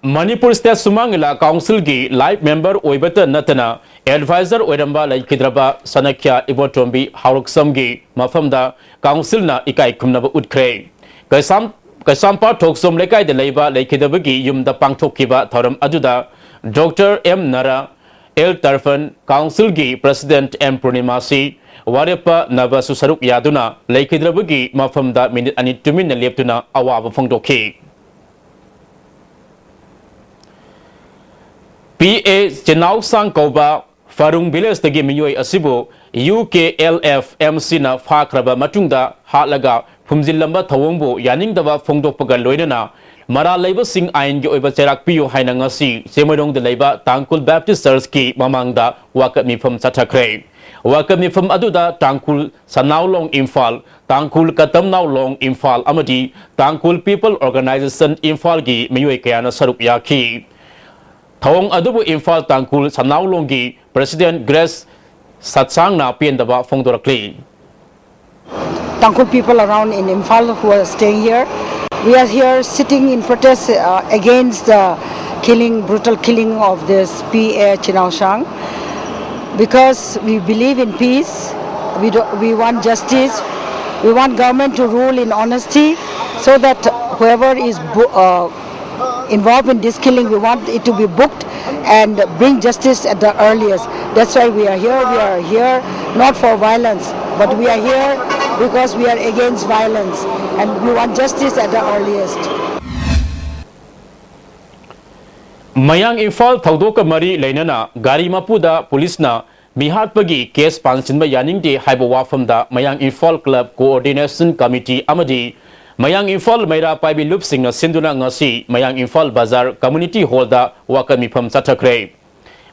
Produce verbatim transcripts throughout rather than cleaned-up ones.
Manipur state ꯁꯨꯃꯥꯡ ꯂꯤꯂꯥ ꯀꯥꯎꯟꯁꯤꯜꯒꯤ ꯂꯥꯏꯐ ꯃꯦꯝꯕꯔ ꯑꯣꯏꯕꯇ ꯅꯠꯇꯅ ꯑꯦꯗꯚꯥꯏꯖꯔ ꯑꯣꯏꯔꯝꯕ ꯂꯩꯈꯤꯗ꯭ꯔꯕ ꯁꯅꯈ꯭ꯌꯥ ꯏꯕꯣꯇꯣꯝꯕꯤ ꯍꯥꯎꯔꯛꯁꯝꯒꯤ ꯃꯐꯝꯗ ꯀꯥꯎꯟꯁꯤꯜꯅ ꯏꯀꯥꯏ ꯈꯨꯝꯅꯕ ꯎꯠꯈ꯭ꯔꯦ꯫ ꯀꯩꯁꯥꯝ-, ꯀꯩꯁꯥꯝꯄꯥꯠ ꯊꯣꯛꯆꯣꯝ ꯂꯩꯀꯥꯏꯗ ꯂꯩꯕ ꯂꯩꯈꯤꯗꯕꯒꯤ ꯌꯨꯝꯗ ꯄꯥꯡꯊꯣꯛꯈꯤꯕ ꯊꯧꯔꯝ ꯑꯗꯨꯗ ꯗꯣꯛꯇꯔ ꯑꯦꯝ ꯅꯔꯥ, ꯑꯦꯜ ꯇꯔꯐꯟ, ꯀꯥꯎꯟꯁꯤꯜꯒꯤ ꯄ꯭ꯔꯁꯤꯗꯦꯟꯠ ꯑꯦꯝ ꯄꯨꯔꯅꯤꯃꯥꯁꯤ, ꯋꯥꯔꯦꯞꯄ ꯅꯕꯁꯨ ꯁꯔꯨꯛ ꯌꯥꯗꯨꯅ ꯂꯩꯈꯤꯗ꯭ꯔꯕꯒꯤ ꯃꯐꯝꯗ ꯃꯤꯅꯤꯠ ꯑꯅꯤ ꯇꯨꯃꯤꯟꯅ ꯂꯦꯞꯇꯨꯅ ꯑꯋꯥꯕ ꯐꯣꯡꯗꯣꯛꯈꯤ꯫ ꯄꯤ ꯑꯦ ꯆꯤꯅꯥꯎꯁꯥꯡ ꯀꯧꯕ ꯐꯔꯨꯡ ꯚꯤꯂꯦꯖꯇꯒꯤ ꯃꯤꯑꯣꯏ ꯑꯁꯤꯕꯨ U K L F M ꯁꯤꯅ ꯐꯥꯈ꯭ꯔꯕ ꯃꯇꯨꯡꯗ ꯍꯥꯠꯂꯒ ꯐꯨꯝꯖꯤꯜꯂꯝꯕ ꯊꯧꯑꯣꯡꯕꯨ ꯌꯥꯅꯤꯡꯗꯕ ꯐꯣꯡꯗꯣꯛꯄꯒ ꯂꯣꯏꯅꯅ ꯃꯔꯥꯜ ꯂꯩꯕꯁꯤꯡ ꯑꯥꯏꯟꯒꯤ ꯑꯣꯏꯕ ꯆꯩꯔꯥꯛ ꯄꯤꯌꯨ ꯍꯥꯏꯅ ꯉꯁꯤ ꯆꯤꯡꯃꯩꯔꯣꯡꯗ ꯂꯩꯕ ꯇꯥꯡꯈꯨꯜ ꯕꯦꯞꯇꯤꯁ ꯆꯔꯆꯀꯤ ꯃꯃꯥꯡꯗ ꯋꯥꯀꯠ ꯃꯤꯐꯝ ꯆꯠꯊꯈ꯭ꯔꯦ꯫ ꯋꯥꯀꯠ ꯃꯤꯐꯝ ꯑꯗꯨꯗ ꯇꯥꯡꯈꯨꯜ ꯁꯅꯥꯎꯂꯣꯡ ꯏꯝꯐꯥꯜ, ꯇꯥꯡꯈꯨꯜ ꯀꯇꯝꯅꯥꯎꯂꯣꯡ ꯏꯝꯐꯥꯜ ꯑꯃꯗꯤ ꯇꯥꯡꯈꯨꯜ ꯄꯤꯄꯜ ꯑꯣꯔꯒꯅꯥꯏꯖꯦꯁꯟ ꯏꯝꯐꯥꯜꯒꯤ ꯃꯤꯑꯣꯏ ꯀꯌꯥꯅ ꯁꯔꯨꯛ ꯌꯥꯈꯤ꯫ ꯊꯧꯑꯣꯡ ꯑꯗꯨꯕꯨ ꯏꯝꯐꯥꯜ ꯇꯥꯡꯈꯨꯜ ꯁꯅꯥꯎꯂꯣꯡꯒꯤ ꯄ꯭ꯔꯁꯤꯗꯦꯟꯠ ꯒ꯭ꯔꯦꯁ ꯁꯠꯁꯥꯡꯅ ꯄꯦꯟꯗꯕ ꯐꯣꯡꯗꯣꯔꯛꯂꯤ꯫ Tangkhul people around in Imphal who are staying here. We are here sitting in protest uh, against the killing, brutal killing of this P A Chinaoshang, because we believe in peace. We, do, we want justice. We want government to rule in honesty so that whoever is bu- uh, involved in this killing, we want it to be booked and bring justice at the earliest. That's why we are here. We are here not for violence, but we are here because we are against violence and we want justice at the earliest. ꯃꯌꯥꯡ ꯏꯝꯐꯥꯜ ꯊꯧꯗꯣꯛꯀ ꯃꯔꯤ ꯂꯩꯅꯅ ꯒꯥꯔꯤ ꯃꯄꯨꯗ ꯄꯨꯂꯤꯁꯅ ꯃꯤꯍꯥꯠꯄꯒꯤ case ꯄꯥꯟꯁꯤꯟꯕ ꯌꯥꯅꯤꯡꯗꯦ ꯍꯥꯏꯕ ꯋꯥꯐꯝꯗ ꯃꯌꯥꯡ Imphal club coordination committee ꯑꯃꯗꯤ ꯃꯌꯥꯡ ꯏꯝꯐꯥꯜ ꯃꯩꯔꯥ ꯄꯥꯏꯕꯤ ꯂꯨꯞꯁꯤꯡꯅ ꯁꯤꯟꯗꯨꯅ ꯉꯁꯤ ꯃꯌꯥꯡ ꯏꯝꯐꯥꯜ ꯕꯖꯥꯔ ꯀꯝꯃ꯭ꯌꯨꯅꯤꯇꯤ ꯍꯣꯜꯗ ꯋꯥꯀꯠ ꯃꯤꯐꯝ ꯆꯠꯊꯈ꯭ꯔꯦ꯫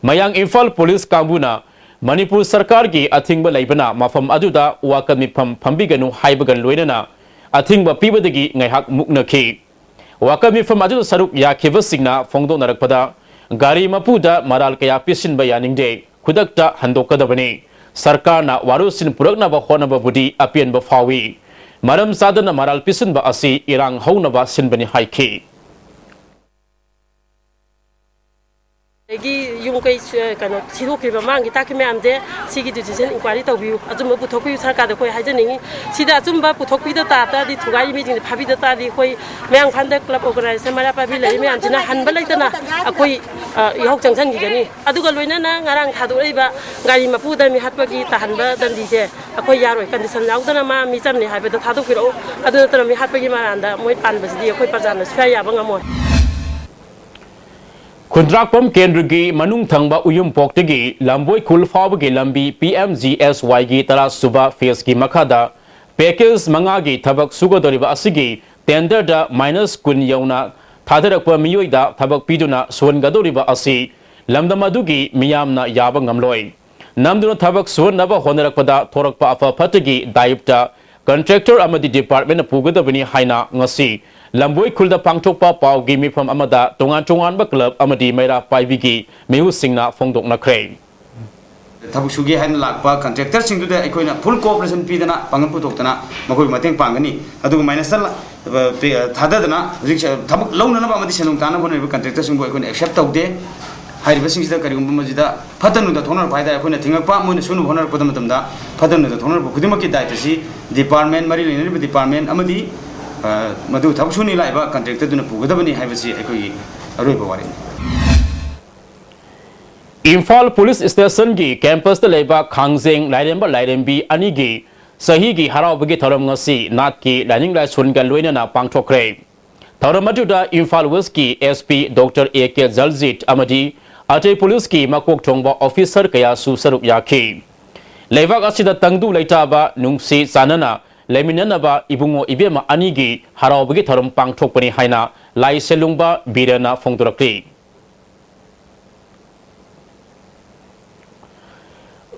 ꯃꯌꯥꯡ ꯏꯝꯐꯥꯜ ꯄꯨꯂꯤꯁ ꯀꯥꯡꯕꯨꯅ ꯃꯅꯤꯄꯨꯔ ꯁꯔꯀꯥꯔꯒꯤ ꯑꯊꯤꯡꯕ ꯂꯩꯕꯅ ꯃꯐꯝ ꯑꯗꯨꯗ ꯋꯥꯀꯠ ꯃꯤꯐꯝ ꯐꯝꯕꯤꯒꯅꯨ ꯍꯥꯏꯕꯒ ꯂꯣꯏꯅꯅ ꯑꯊꯤꯡꯕ ꯄꯤꯕꯗꯒꯤ ꯉꯥꯏꯍꯥꯛ ꯃꯨꯛꯅꯈꯤ꯫ ꯋꯥꯀꯠ ꯃꯤꯐꯝ ꯑꯗꯨꯗ ꯁꯔꯨꯛ ꯌꯥꯈꯤꯕꯁꯤꯡꯅ ꯐꯣꯡꯗꯣꯛꯅꯔꯛꯄꯗ, ꯒꯥꯔꯤ ꯃꯄꯨꯗ ꯃꯔꯥꯜ ꯀꯌꯥ ꯄꯤꯁꯤꯟꯕ ꯌꯥꯅꯤꯡꯗꯦ, ꯈꯨꯗꯛꯇ ꯍꯟꯗꯣꯛꯀꯗꯕꯅꯤ꯫ ꯁꯔꯀꯥꯔꯅ ꯋꯥꯔꯣꯏꯁꯤꯟ ꯄꯨꯔꯛꯅꯕ ꯍꯣꯠꯅꯕꯕꯨꯗꯤ ꯑꯄꯦꯟꯕ ꯐꯥꯎꯏ꯫ ꯃꯔꯝ ꯆꯥꯗꯅ ꯃꯔꯥꯜ ꯄꯤꯁꯤꯟꯕ ꯑꯁꯤ ꯏꯔꯥꯡ ꯍꯧꯅꯕ ꯁꯤꯟꯕꯅꯤ ꯍꯥꯏꯈꯤ꯫ ꯑꯩꯒꯤ ꯌꯨꯝ ꯀꯩ ꯁ-, ꯀꯩꯅꯣ, ꯁꯤꯗꯣꯛꯈꯤꯕ ꯃꯃꯥꯡꯒꯤ ꯇꯥꯛꯈꯤ ꯃꯌꯥꯝꯁꯦ, ꯁꯤꯒꯤ ꯖꯨꯗꯤꯁꯤꯌꯦꯜ ꯏꯟꯀ꯭ꯋꯥꯏꯔꯤ ꯇꯧꯕꯤꯌꯨ, ꯑꯆꯨꯝꯕ ꯄꯨꯊꯣꯛꯄꯤꯌꯨ, ꯁꯔꯀꯥꯔꯗ ꯑꯩꯈꯣꯏ ꯍꯥꯏꯖꯅꯤꯡꯉꯤ꯫ ꯁꯤꯗ ꯑꯆꯨꯝꯕ ꯄꯨꯊꯣꯛꯄꯤꯗ ꯇꯥꯔ ꯇꯥꯔꯗꯤ, ꯊꯨꯒꯥꯏꯔꯤ ꯃꯤꯁꯤꯡꯁꯦ ꯐꯥꯕꯤꯗ ꯇꯥꯔꯗꯤ, ꯑꯩꯈꯣꯏ ꯃꯌꯥꯡ ꯏꯝꯐꯥꯜꯗ ꯀ꯭ꯂꯕ ꯑꯣꯔꯒꯅꯥꯏꯖꯦꯁꯟ ꯃꯩꯔꯥ ꯄꯥꯏꯕꯤ ꯂꯩꯔꯤ ꯃꯌꯥꯝꯁꯤꯅ ꯍꯟꯕ ꯂꯩꯇꯅ ꯑꯩꯈꯣꯏ, ꯑ, ꯏꯍꯧ ꯆꯪꯁꯤꯟꯈꯤꯒꯅꯤ꯫ ꯑꯗꯨꯒ ꯂꯣꯏꯅꯅ ꯉꯔꯥꯡ ꯊꯥꯗꯣꯔꯛꯏꯕ ꯒꯥꯔꯤ ꯃꯄꯨꯗ ꯃꯤꯍꯥꯠꯄꯒꯤ ꯇꯥꯍꯟꯕ ꯗꯟꯗꯤꯁꯦ ꯑꯩꯈꯣꯏ ꯌꯥꯔꯣꯏ꯫ ꯀꯟꯗꯤꯁꯟ ꯌꯥꯎꯗꯅ ꯃꯥ ꯃꯤꯆꯝꯅꯤ ꯍꯥꯏꯕꯗꯣ ꯊꯥꯗꯣꯛꯄꯤꯔꯛꯎ꯫ ꯑꯗꯨ ꯅꯠꯇꯅ ꯃꯤꯍꯥꯠꯄꯒꯤ ꯃꯔꯥꯟꯗ ꯃꯣꯏ ꯄꯥꯟꯕꯁꯤꯗꯤ ꯑꯩꯈꯣꯏ ꯄ꯭ꯔꯖꯥꯅ ꯁꯨꯡꯌꯥ ꯌꯥꯕ ꯉꯝꯃꯣꯏ꯫ ꯈꯨꯟꯗ꯭ꯔꯥꯛꯄꯝ ꯀꯦꯟꯗ꯭ꯔꯒꯤ ꯃꯅꯨꯡ ꯊꯪꯕ ꯎꯌꯨꯝꯄꯣꯛꯇꯒꯤ ꯂꯝꯕꯣꯏ ꯈꯨꯜ ꯐꯥꯎꯕꯒꯤ ꯂꯝꯕꯤ P M G S Yꯒꯤ ꯇꯔꯥ ꯁꯨꯕ ꯐꯦꯖꯀꯤ ꯃꯈꯥꯗ ꯄꯦꯀꯦꯖ ꯃꯉꯥꯒꯤ ꯊꯕꯛ ꯁꯨꯒꯗꯧꯔꯤꯕ ꯑꯁꯤꯒꯤ ꯇꯦꯟꯗꯔꯗ ꯃꯥꯏꯅꯁ ꯀꯨꯟ ꯌꯧꯅ ꯊꯥꯗꯔꯛꯄ ꯃꯤꯑꯣꯏꯗ ꯊꯕꯛ ꯄꯤꯗꯨꯅ ꯁꯨꯍꯟꯒꯗꯧꯔꯤꯕ ꯑꯁꯤ ꯂꯝꯗꯝ ꯑꯗꯨꯒꯤ ꯃꯤꯌꯥꯝꯅ ꯌꯥꯕ ꯉꯝꯂꯣꯏ꯫ ꯅꯝꯗꯨꯅ ꯊꯕꯛ ꯁꯨꯍꯟꯅꯕ ꯍꯣꯠꯅꯔꯛꯄꯗ ꯊꯣꯔꯛꯄ ꯑꯐ ꯐꯠꯇꯒꯤ ꯗꯥꯌꯤꯞꯇ ꯀꯟꯇ꯭ꯔꯦꯛꯇꯔ ꯑꯃꯗꯤ ꯗꯤꯄꯥꯔꯠꯃꯦꯟꯅ ꯄꯨꯒꯗꯕꯅꯤ ꯍꯥꯏꯅ ꯉꯁꯤ ꯂꯝꯕꯣꯏ ꯈꯨꯜꯗ ꯄꯥꯡꯊꯣꯛꯄ ꯄꯥꯎꯒꯤ ꯃꯤꯐꯝ ꯑꯃꯗ ꯇꯣꯉꯥꯟ ꯇꯣꯉꯥꯟꯕ ꯀ꯭ꯂꯕ ꯑꯃꯗꯤ ꯃꯩꯔꯥ ꯄꯥꯏꯕꯤꯒꯤ ꯃꯤꯍꯨꯠꯁꯤꯡꯅ ꯐꯣꯡꯗꯣꯛꯅꯈ꯭ꯔꯦ꯫ ꯊꯕꯛ ꯁꯨꯒꯦ ꯍꯥꯏꯅ ꯂꯥꯛꯄ ꯀꯟꯇ꯭ꯔꯦꯛꯇꯔꯁꯤꯡꯗꯨꯗ ꯑꯩꯈꯣꯏꯅ ꯐꯨꯜ ꯀꯣꯑꯣꯄꯔꯦꯁꯟ ꯄꯤꯗꯅ ꯄꯥꯡꯒꯜ ꯄꯨꯊꯣꯛꯇꯅ ꯃꯈꯣꯏꯕꯨ ꯃꯇꯦꯡ ꯄꯥꯡꯒꯅꯤ꯫ ꯑꯗꯨꯒ ꯃꯥꯏꯅꯁꯇ ꯂ-, ꯄꯦ-, ꯊꯥꯗꯗꯅ ꯍꯧꯖꯤꯛ ꯊꯕꯛ ꯂꯧꯅꯅꯕ ꯑꯃꯗꯤ ꯁꯦꯟꯗꯣꯡ ꯇꯥꯅꯕ ꯍꯣꯠꯅꯔꯤꯕ ꯀꯟꯇ꯭ꯔꯦꯛꯇꯔꯁꯤꯡꯕꯨ ꯑꯩꯈꯣꯏꯅ ꯑꯦꯛꯁꯦꯞ ꯇꯧꯗꯦ꯫ ꯍꯥꯏꯔꯤꯕꯁꯤꯡꯁꯤꯗ ꯀꯔꯤꯒꯨꯝꯕ ꯃꯁꯤꯗ ꯐꯠꯇ ꯅꯨꯡꯗ ꯊꯣꯛꯅꯔꯛꯄ ꯍꯥꯏ ꯇꯥꯔꯦ, ꯑꯩꯈꯣꯏꯅ ꯊꯤꯡꯉꯛꯄ, ꯃꯣꯏꯅ ꯁꯨꯅꯕ ꯍꯣꯠꯅꯔꯛꯄꯗ ꯃꯇꯝꯗ ꯐꯠꯇ ꯅꯨꯡꯗ ꯊꯣꯛꯅꯔꯛꯄ ꯈꯨꯗꯤꯡꯃꯛꯀꯤ ꯗꯥꯏꯇꯁꯤ ꯗꯤꯄꯥꯔꯠꯃꯦꯟ, ꯃꯔꯤ ꯂꯩꯅꯔꯤꯕ ꯗꯤꯄꯥꯔꯠꯃꯦꯟ ꯑꯃꯗꯤ, ꯑ, ꯃꯗꯨ ꯊꯕꯛ ꯁꯨꯅꯤ ꯂꯥꯛꯏꯕ ꯀꯟꯇ꯭ꯔꯦꯛꯇꯔꯗꯨꯅ ꯄꯨꯒꯗꯕꯅꯤ ꯍꯥꯏꯕꯁꯤ ꯑꯩꯈꯣꯏꯒꯤ ꯑꯔꯣꯏꯕ ꯋꯥꯔꯦꯞꯅꯤ꯫ ꯏꯝꯐꯥꯜ ꯄꯨꯂꯤꯁ ꯁ꯭ꯇꯦꯁꯟꯒꯤ ꯀꯦꯝꯄꯁꯇ ꯂꯩꯕ ꯈꯥꯡꯖꯦꯡ ꯂꯥꯏꯔꯦꯝꯕ ꯂꯥꯏꯔꯦꯝꯕꯤ ꯑꯅꯤꯒꯤ ꯆꯍꯤꯒꯤ ꯍꯔꯥꯎꯕꯒꯤ ꯊꯧꯔꯝ ꯉꯁꯤ ꯅꯥꯠꯀꯤ ꯂꯥꯏꯅꯤꯡ ꯂꯥꯏꯁꯣꯟꯒ ꯂꯣꯏꯅꯅ ꯄꯥꯡꯊꯣꯛꯈ꯭ꯔꯦ꯫ ꯊꯧꯔꯝ ꯑꯗꯨꯗ ꯏꯝꯐꯥꯜ ꯋꯦꯁꯀꯤ S P Doctor A K ꯖꯜꯖꯤꯠ ꯑꯃꯗꯤ ꯑꯇꯩ ꯄꯨꯂꯤꯁꯀꯤ ꯃꯀꯣꯛ ꯊꯣꯡꯕ ꯑꯣꯐꯤꯁꯔ ꯀꯌꯥꯁꯨ ꯁꯔꯨꯛ ꯌꯥꯈꯤ꯫ ꯂꯩꯕꯥꯛ ꯑꯁꯤꯗ ꯇꯪꯗꯨ ꯂꯩꯇꯥꯕ, ꯅꯨꯡꯁꯤ ꯆꯥꯟꯅꯅ ꯂꯩꯃꯤꯟꯅꯅꯕ ꯏꯕꯨꯡꯉꯣ ꯏꯕꯦꯝꯃ ꯑꯅꯤꯒꯤ ꯍꯔꯥꯎꯕꯒꯤ ꯊꯧꯔꯝ ꯄꯥꯡꯊꯣꯛꯄꯅꯤ ꯍꯥꯏꯅ ꯂꯥꯏ ꯁꯦꯂꯨꯡꯕ ꯕꯤꯔꯦꯟꯅ ꯐꯣꯡꯗꯣꯔꯛꯂꯤ꯫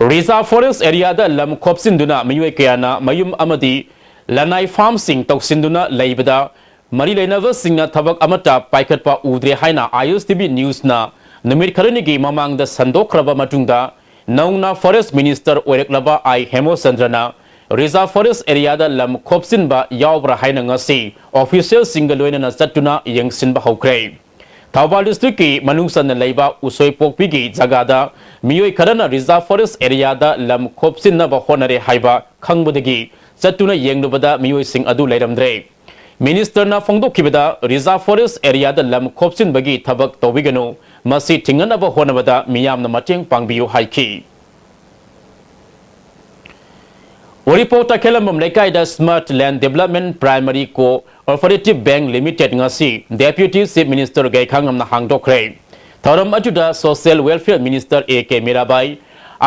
ꯔꯤꯖꯥꯔꯚ ꯐꯣꯔꯦꯁ ꯑꯦꯔꯤꯌꯥꯗ ꯂꯝ ꯈꯣꯞꯆꯤꯟꯗꯨꯅ ꯃꯤꯑꯣꯏ ꯀꯌꯥꯅ ꯃꯌꯨꯝ ꯑꯃꯗꯤ ꯂꯅꯥꯏ ꯐꯥꯝꯁꯤꯡ ꯇꯧꯁꯤꯟꯗꯨꯅ ꯂꯩꯕꯗ ꯃꯔꯤ ꯂꯩꯅꯕꯁꯤꯡꯅ ꯊꯕꯛ ꯑꯃꯠꯇ ꯄꯥꯏꯈꯠꯄ ꯎꯗ꯭ꯔꯦ ꯍꯥꯏꯅ I S T V ꯅ꯭ꯌꯨꯁꯅ ꯅꯨꯃꯤꯠ ꯈꯔꯅꯤꯒꯤ ꯃꯃꯥꯡꯗ ꯁꯟꯗꯣꯛꯈ꯭ꯔꯕ ꯃꯇꯨꯡꯗ, ꯅꯧꯅ ꯐꯣꯔꯦꯁ ꯃꯤꯅꯤꯁꯇꯔ ꯑꯣꯏꯔꯛꯂꯕ ꯑꯥꯏ ꯍꯦꯃꯆꯟꯗ꯭ꯔꯅ ꯔꯤꯖꯥꯔꯚ ꯐꯣꯔꯦꯁ ꯑꯦꯔꯤꯌꯥꯗ ꯂꯝ ꯈꯣꯞꯆꯤꯟꯕ ꯌꯥꯎꯕ꯭ꯔꯥ ꯍꯥꯏꯅ ꯉꯁꯤ ꯑꯣꯐꯤꯁꯤꯌꯦꯜꯁꯤꯡꯒ ꯂꯣꯏꯅꯅ ꯆꯠꯇꯨꯅ ꯌꯦꯡꯁꯤꯟꯕ ꯍꯧꯈ꯭ꯔꯦ꯫ ꯊꯧꯕꯥꯜ ꯗꯤꯁꯇ꯭ꯔꯤꯛꯀꯤ ꯃꯅꯨꯡ ꯆꯟꯅ ꯂꯩꯕ ꯎꯁꯣꯏꯄꯣꯛꯄꯤꯒꯤ ꯖꯒꯥꯗ ꯃꯤꯑꯣꯏ ꯈꯔꯅ ꯔꯤꯖꯥꯔꯚ ꯐꯣꯔꯦꯁ ꯑꯦꯔꯤꯌꯥꯗ ꯂꯝ ꯈꯣꯞꯆꯤꯟꯅꯕ ꯍꯣꯠꯅꯔꯦ ꯍꯥꯏꯕ ꯈꯪꯕꯗꯒꯤ ꯆꯠꯇꯨꯅ ꯌꯦꯡꯂꯨꯕꯗ ꯃꯤꯑꯣꯏꯁꯤꯡ ꯑꯗꯨ ꯂꯩꯔꯝꯗ꯭ꯔꯦ꯫ ꯃꯤꯅꯤꯁꯇꯔꯅ ꯐꯣꯡꯗꯣꯛꯈꯤꯕꯗ, ꯔꯤꯖꯥꯔꯚ ꯐꯣꯔꯦꯁ ꯑꯦꯔꯤꯌꯥꯗ ꯂꯝ ꯈꯣꯞꯆꯤꯟꯕꯒꯤ ꯊꯕꯛ ꯇꯧꯕꯤꯒꯅꯨ, ꯃꯁꯤ ꯊꯤꯡꯒꯠꯅꯕ ꯍꯣꯠꯅꯕꯗ ꯃꯤꯌꯥꯝꯅ ꯃꯇꯦꯡ ꯄꯥꯡꯕꯤꯌꯨ ꯍꯥꯏꯈꯤ꯫ ꯎꯔꯤꯄꯣꯛ ꯇꯈꯦꯂꯝꯕꯝ ꯂꯩꯀꯥꯏꯗ Smart Land Development Primary Co-operative Bank Limited ꯉꯁꯤ Deputy Chief Minister ꯒꯩꯈꯥꯉꯝꯅ ꯍꯥꯡꯗꯣꯛꯈ꯭ꯔꯦ꯫ ꯊꯧꯔꯝ ꯑꯗꯨꯗ Social Welfare Minister A K Mirabai,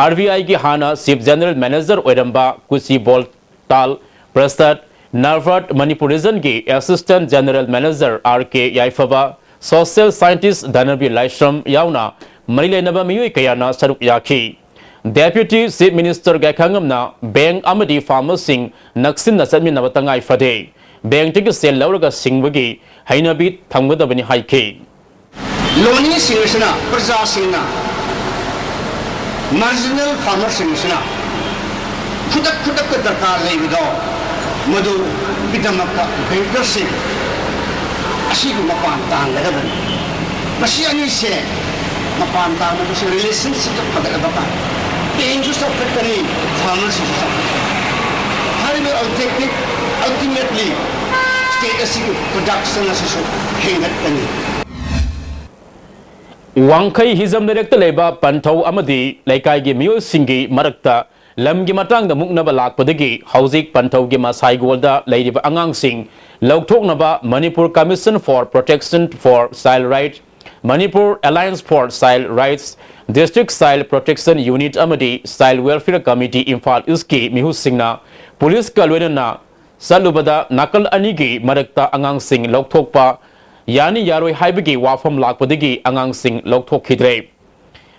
RBI ꯒꯤ ꯍꯥꯟꯅ Chief General Manager ꯑꯣꯏꯔꯝꯕ ꯀꯨꯁꯤ ꯕꯣꯜꯇꯥꯜ ꯄ꯭ꯔꯁꯥꯗ, NABARD ꯃꯅꯤꯄꯨꯔ Region ꯒꯤ Assistant General Manager R K ꯌꯥꯏꯐꯕ, Social Scientist ꯙꯅꯕꯤꯔ ꯂꯥꯏꯁ꯭ꯔꯝ ꯌꯥꯎꯅ ꯃꯔꯤ ꯂꯩꯅꯕ ꯃꯤꯑꯣꯏ ꯀꯌꯥꯅ ꯁꯔꯨꯛ ꯌꯥꯈꯤ꯫ Deputy Chief Minister ꯒꯩꯈꯥꯉꯝꯅ bank ꯑꯃꯗꯤ farmer ꯁꯤꯡ ꯅꯛꯁꯤꯟꯅ ꯆꯠꯃꯤꯟꯅꯕ ꯇꯉꯥꯏ ꯐꯗꯦ꯫ Bank ꯇꯒꯤ ꯁꯦꯜ ꯂꯧꯔꯒ ꯁꯤꯡꯕꯒꯤ ꯍꯩꯅꯕꯤ ꯊꯝꯒꯗꯕꯅꯤ ꯍꯥꯏꯈꯤ꯫ ꯂꯣꯅꯤꯁꯤꯡ ꯑꯁꯤꯅ, ꯄ꯭ꯔꯖꯥꯁꯤꯡꯅ, marginal farmer ꯁꯤꯡ ꯑꯁꯤꯅ ꯈꯨꯗꯛ ꯈꯨꯗꯛꯇ ꯗꯔꯀꯥꯔ ꯂꯩꯕꯗꯣ, ꯃꯗꯨꯒꯤꯗꯃꯛꯇ banker ꯁꯤꯡ ꯑꯁꯤꯕꯨ ꯃꯄꯥꯟ ꯇꯥꯡꯒꯗꯕꯅꯤ꯫ ꯃꯁꯤ ꯑꯅꯤꯁꯦ ꯃꯄꯥꯟ ꯇꯥꯡꯕꯁꯦ relationship ꯐꯒꯠꯂꯕ ꯇꯥꯏ꯫ Bank ꯁꯨ ꯆꯥꯎꯈꯠꯀꯅꯤ, farmer ꯁꯤꯡꯁꯨ ꯆꯥꯎꯈꯠꯀꯅꯤ꯫ ꯍꯥꯏꯔꯤꯕ objective, ultimately state ꯑꯁꯤꯒꯤ production ꯑꯁꯤꯁꯨ ꯍꯦꯟꯒꯠꯀꯅꯤ꯫ ꯋꯥꯡꯈꯩ ꯍꯤꯖꯝ ꯂꯩꯔꯛꯇ ꯂꯩꯕ ꯄꯟꯊꯧ ꯑꯃꯗꯤ ꯂꯩꯀꯥꯏꯒꯤ ꯃꯤꯑꯣꯏꯁꯤꯡꯒꯤ ꯃꯔꯛꯇ ꯂꯝꯒꯤ ꯃꯇꯥꯡꯗ ꯃꯨꯛꯅꯕ ꯂꯥꯛꯄꯗꯒꯤ ꯍꯧꯖꯤꯛ ꯄꯟꯊꯧꯒꯤ ꯃꯁꯥꯏꯒꯣꯜꯗ ꯂꯩꯔꯤꯕ ꯑꯉꯥꯡꯁꯤꯡ ꯂꯧꯊꯣꯛꯅꯕ Manipur Commission for Protection for Child Right, Manipur Alliance for Child Rights, District Child Protection Unit ꯑꯃꯗꯤ Child Welfare Committee ꯏꯝꯐꯥꯜ ꯏꯁꯀꯤ ꯃꯤꯍꯨꯠꯁꯤꯡꯅ ꯄꯨꯂꯤꯁꯀ ꯂꯣꯏꯅꯅ ꯆꯠꯂꯨꯕꯗ ꯅꯥꯀꯜ ꯑꯅꯤꯒꯤ ꯃꯔꯛꯇ ꯑꯉꯥꯡꯁꯤꯡ ꯂꯧꯊꯣꯛꯄ ꯌꯥꯅꯤ ꯌꯥꯔꯣꯏ ꯍꯥꯏꯕꯒꯤ ꯋꯥꯐꯝ ꯂꯥꯛꯄꯗꯒꯤ ꯑꯉꯥꯡꯁꯤꯡ ꯂꯧꯊꯣꯛꯈꯤꯗ꯭ꯔꯦ꯫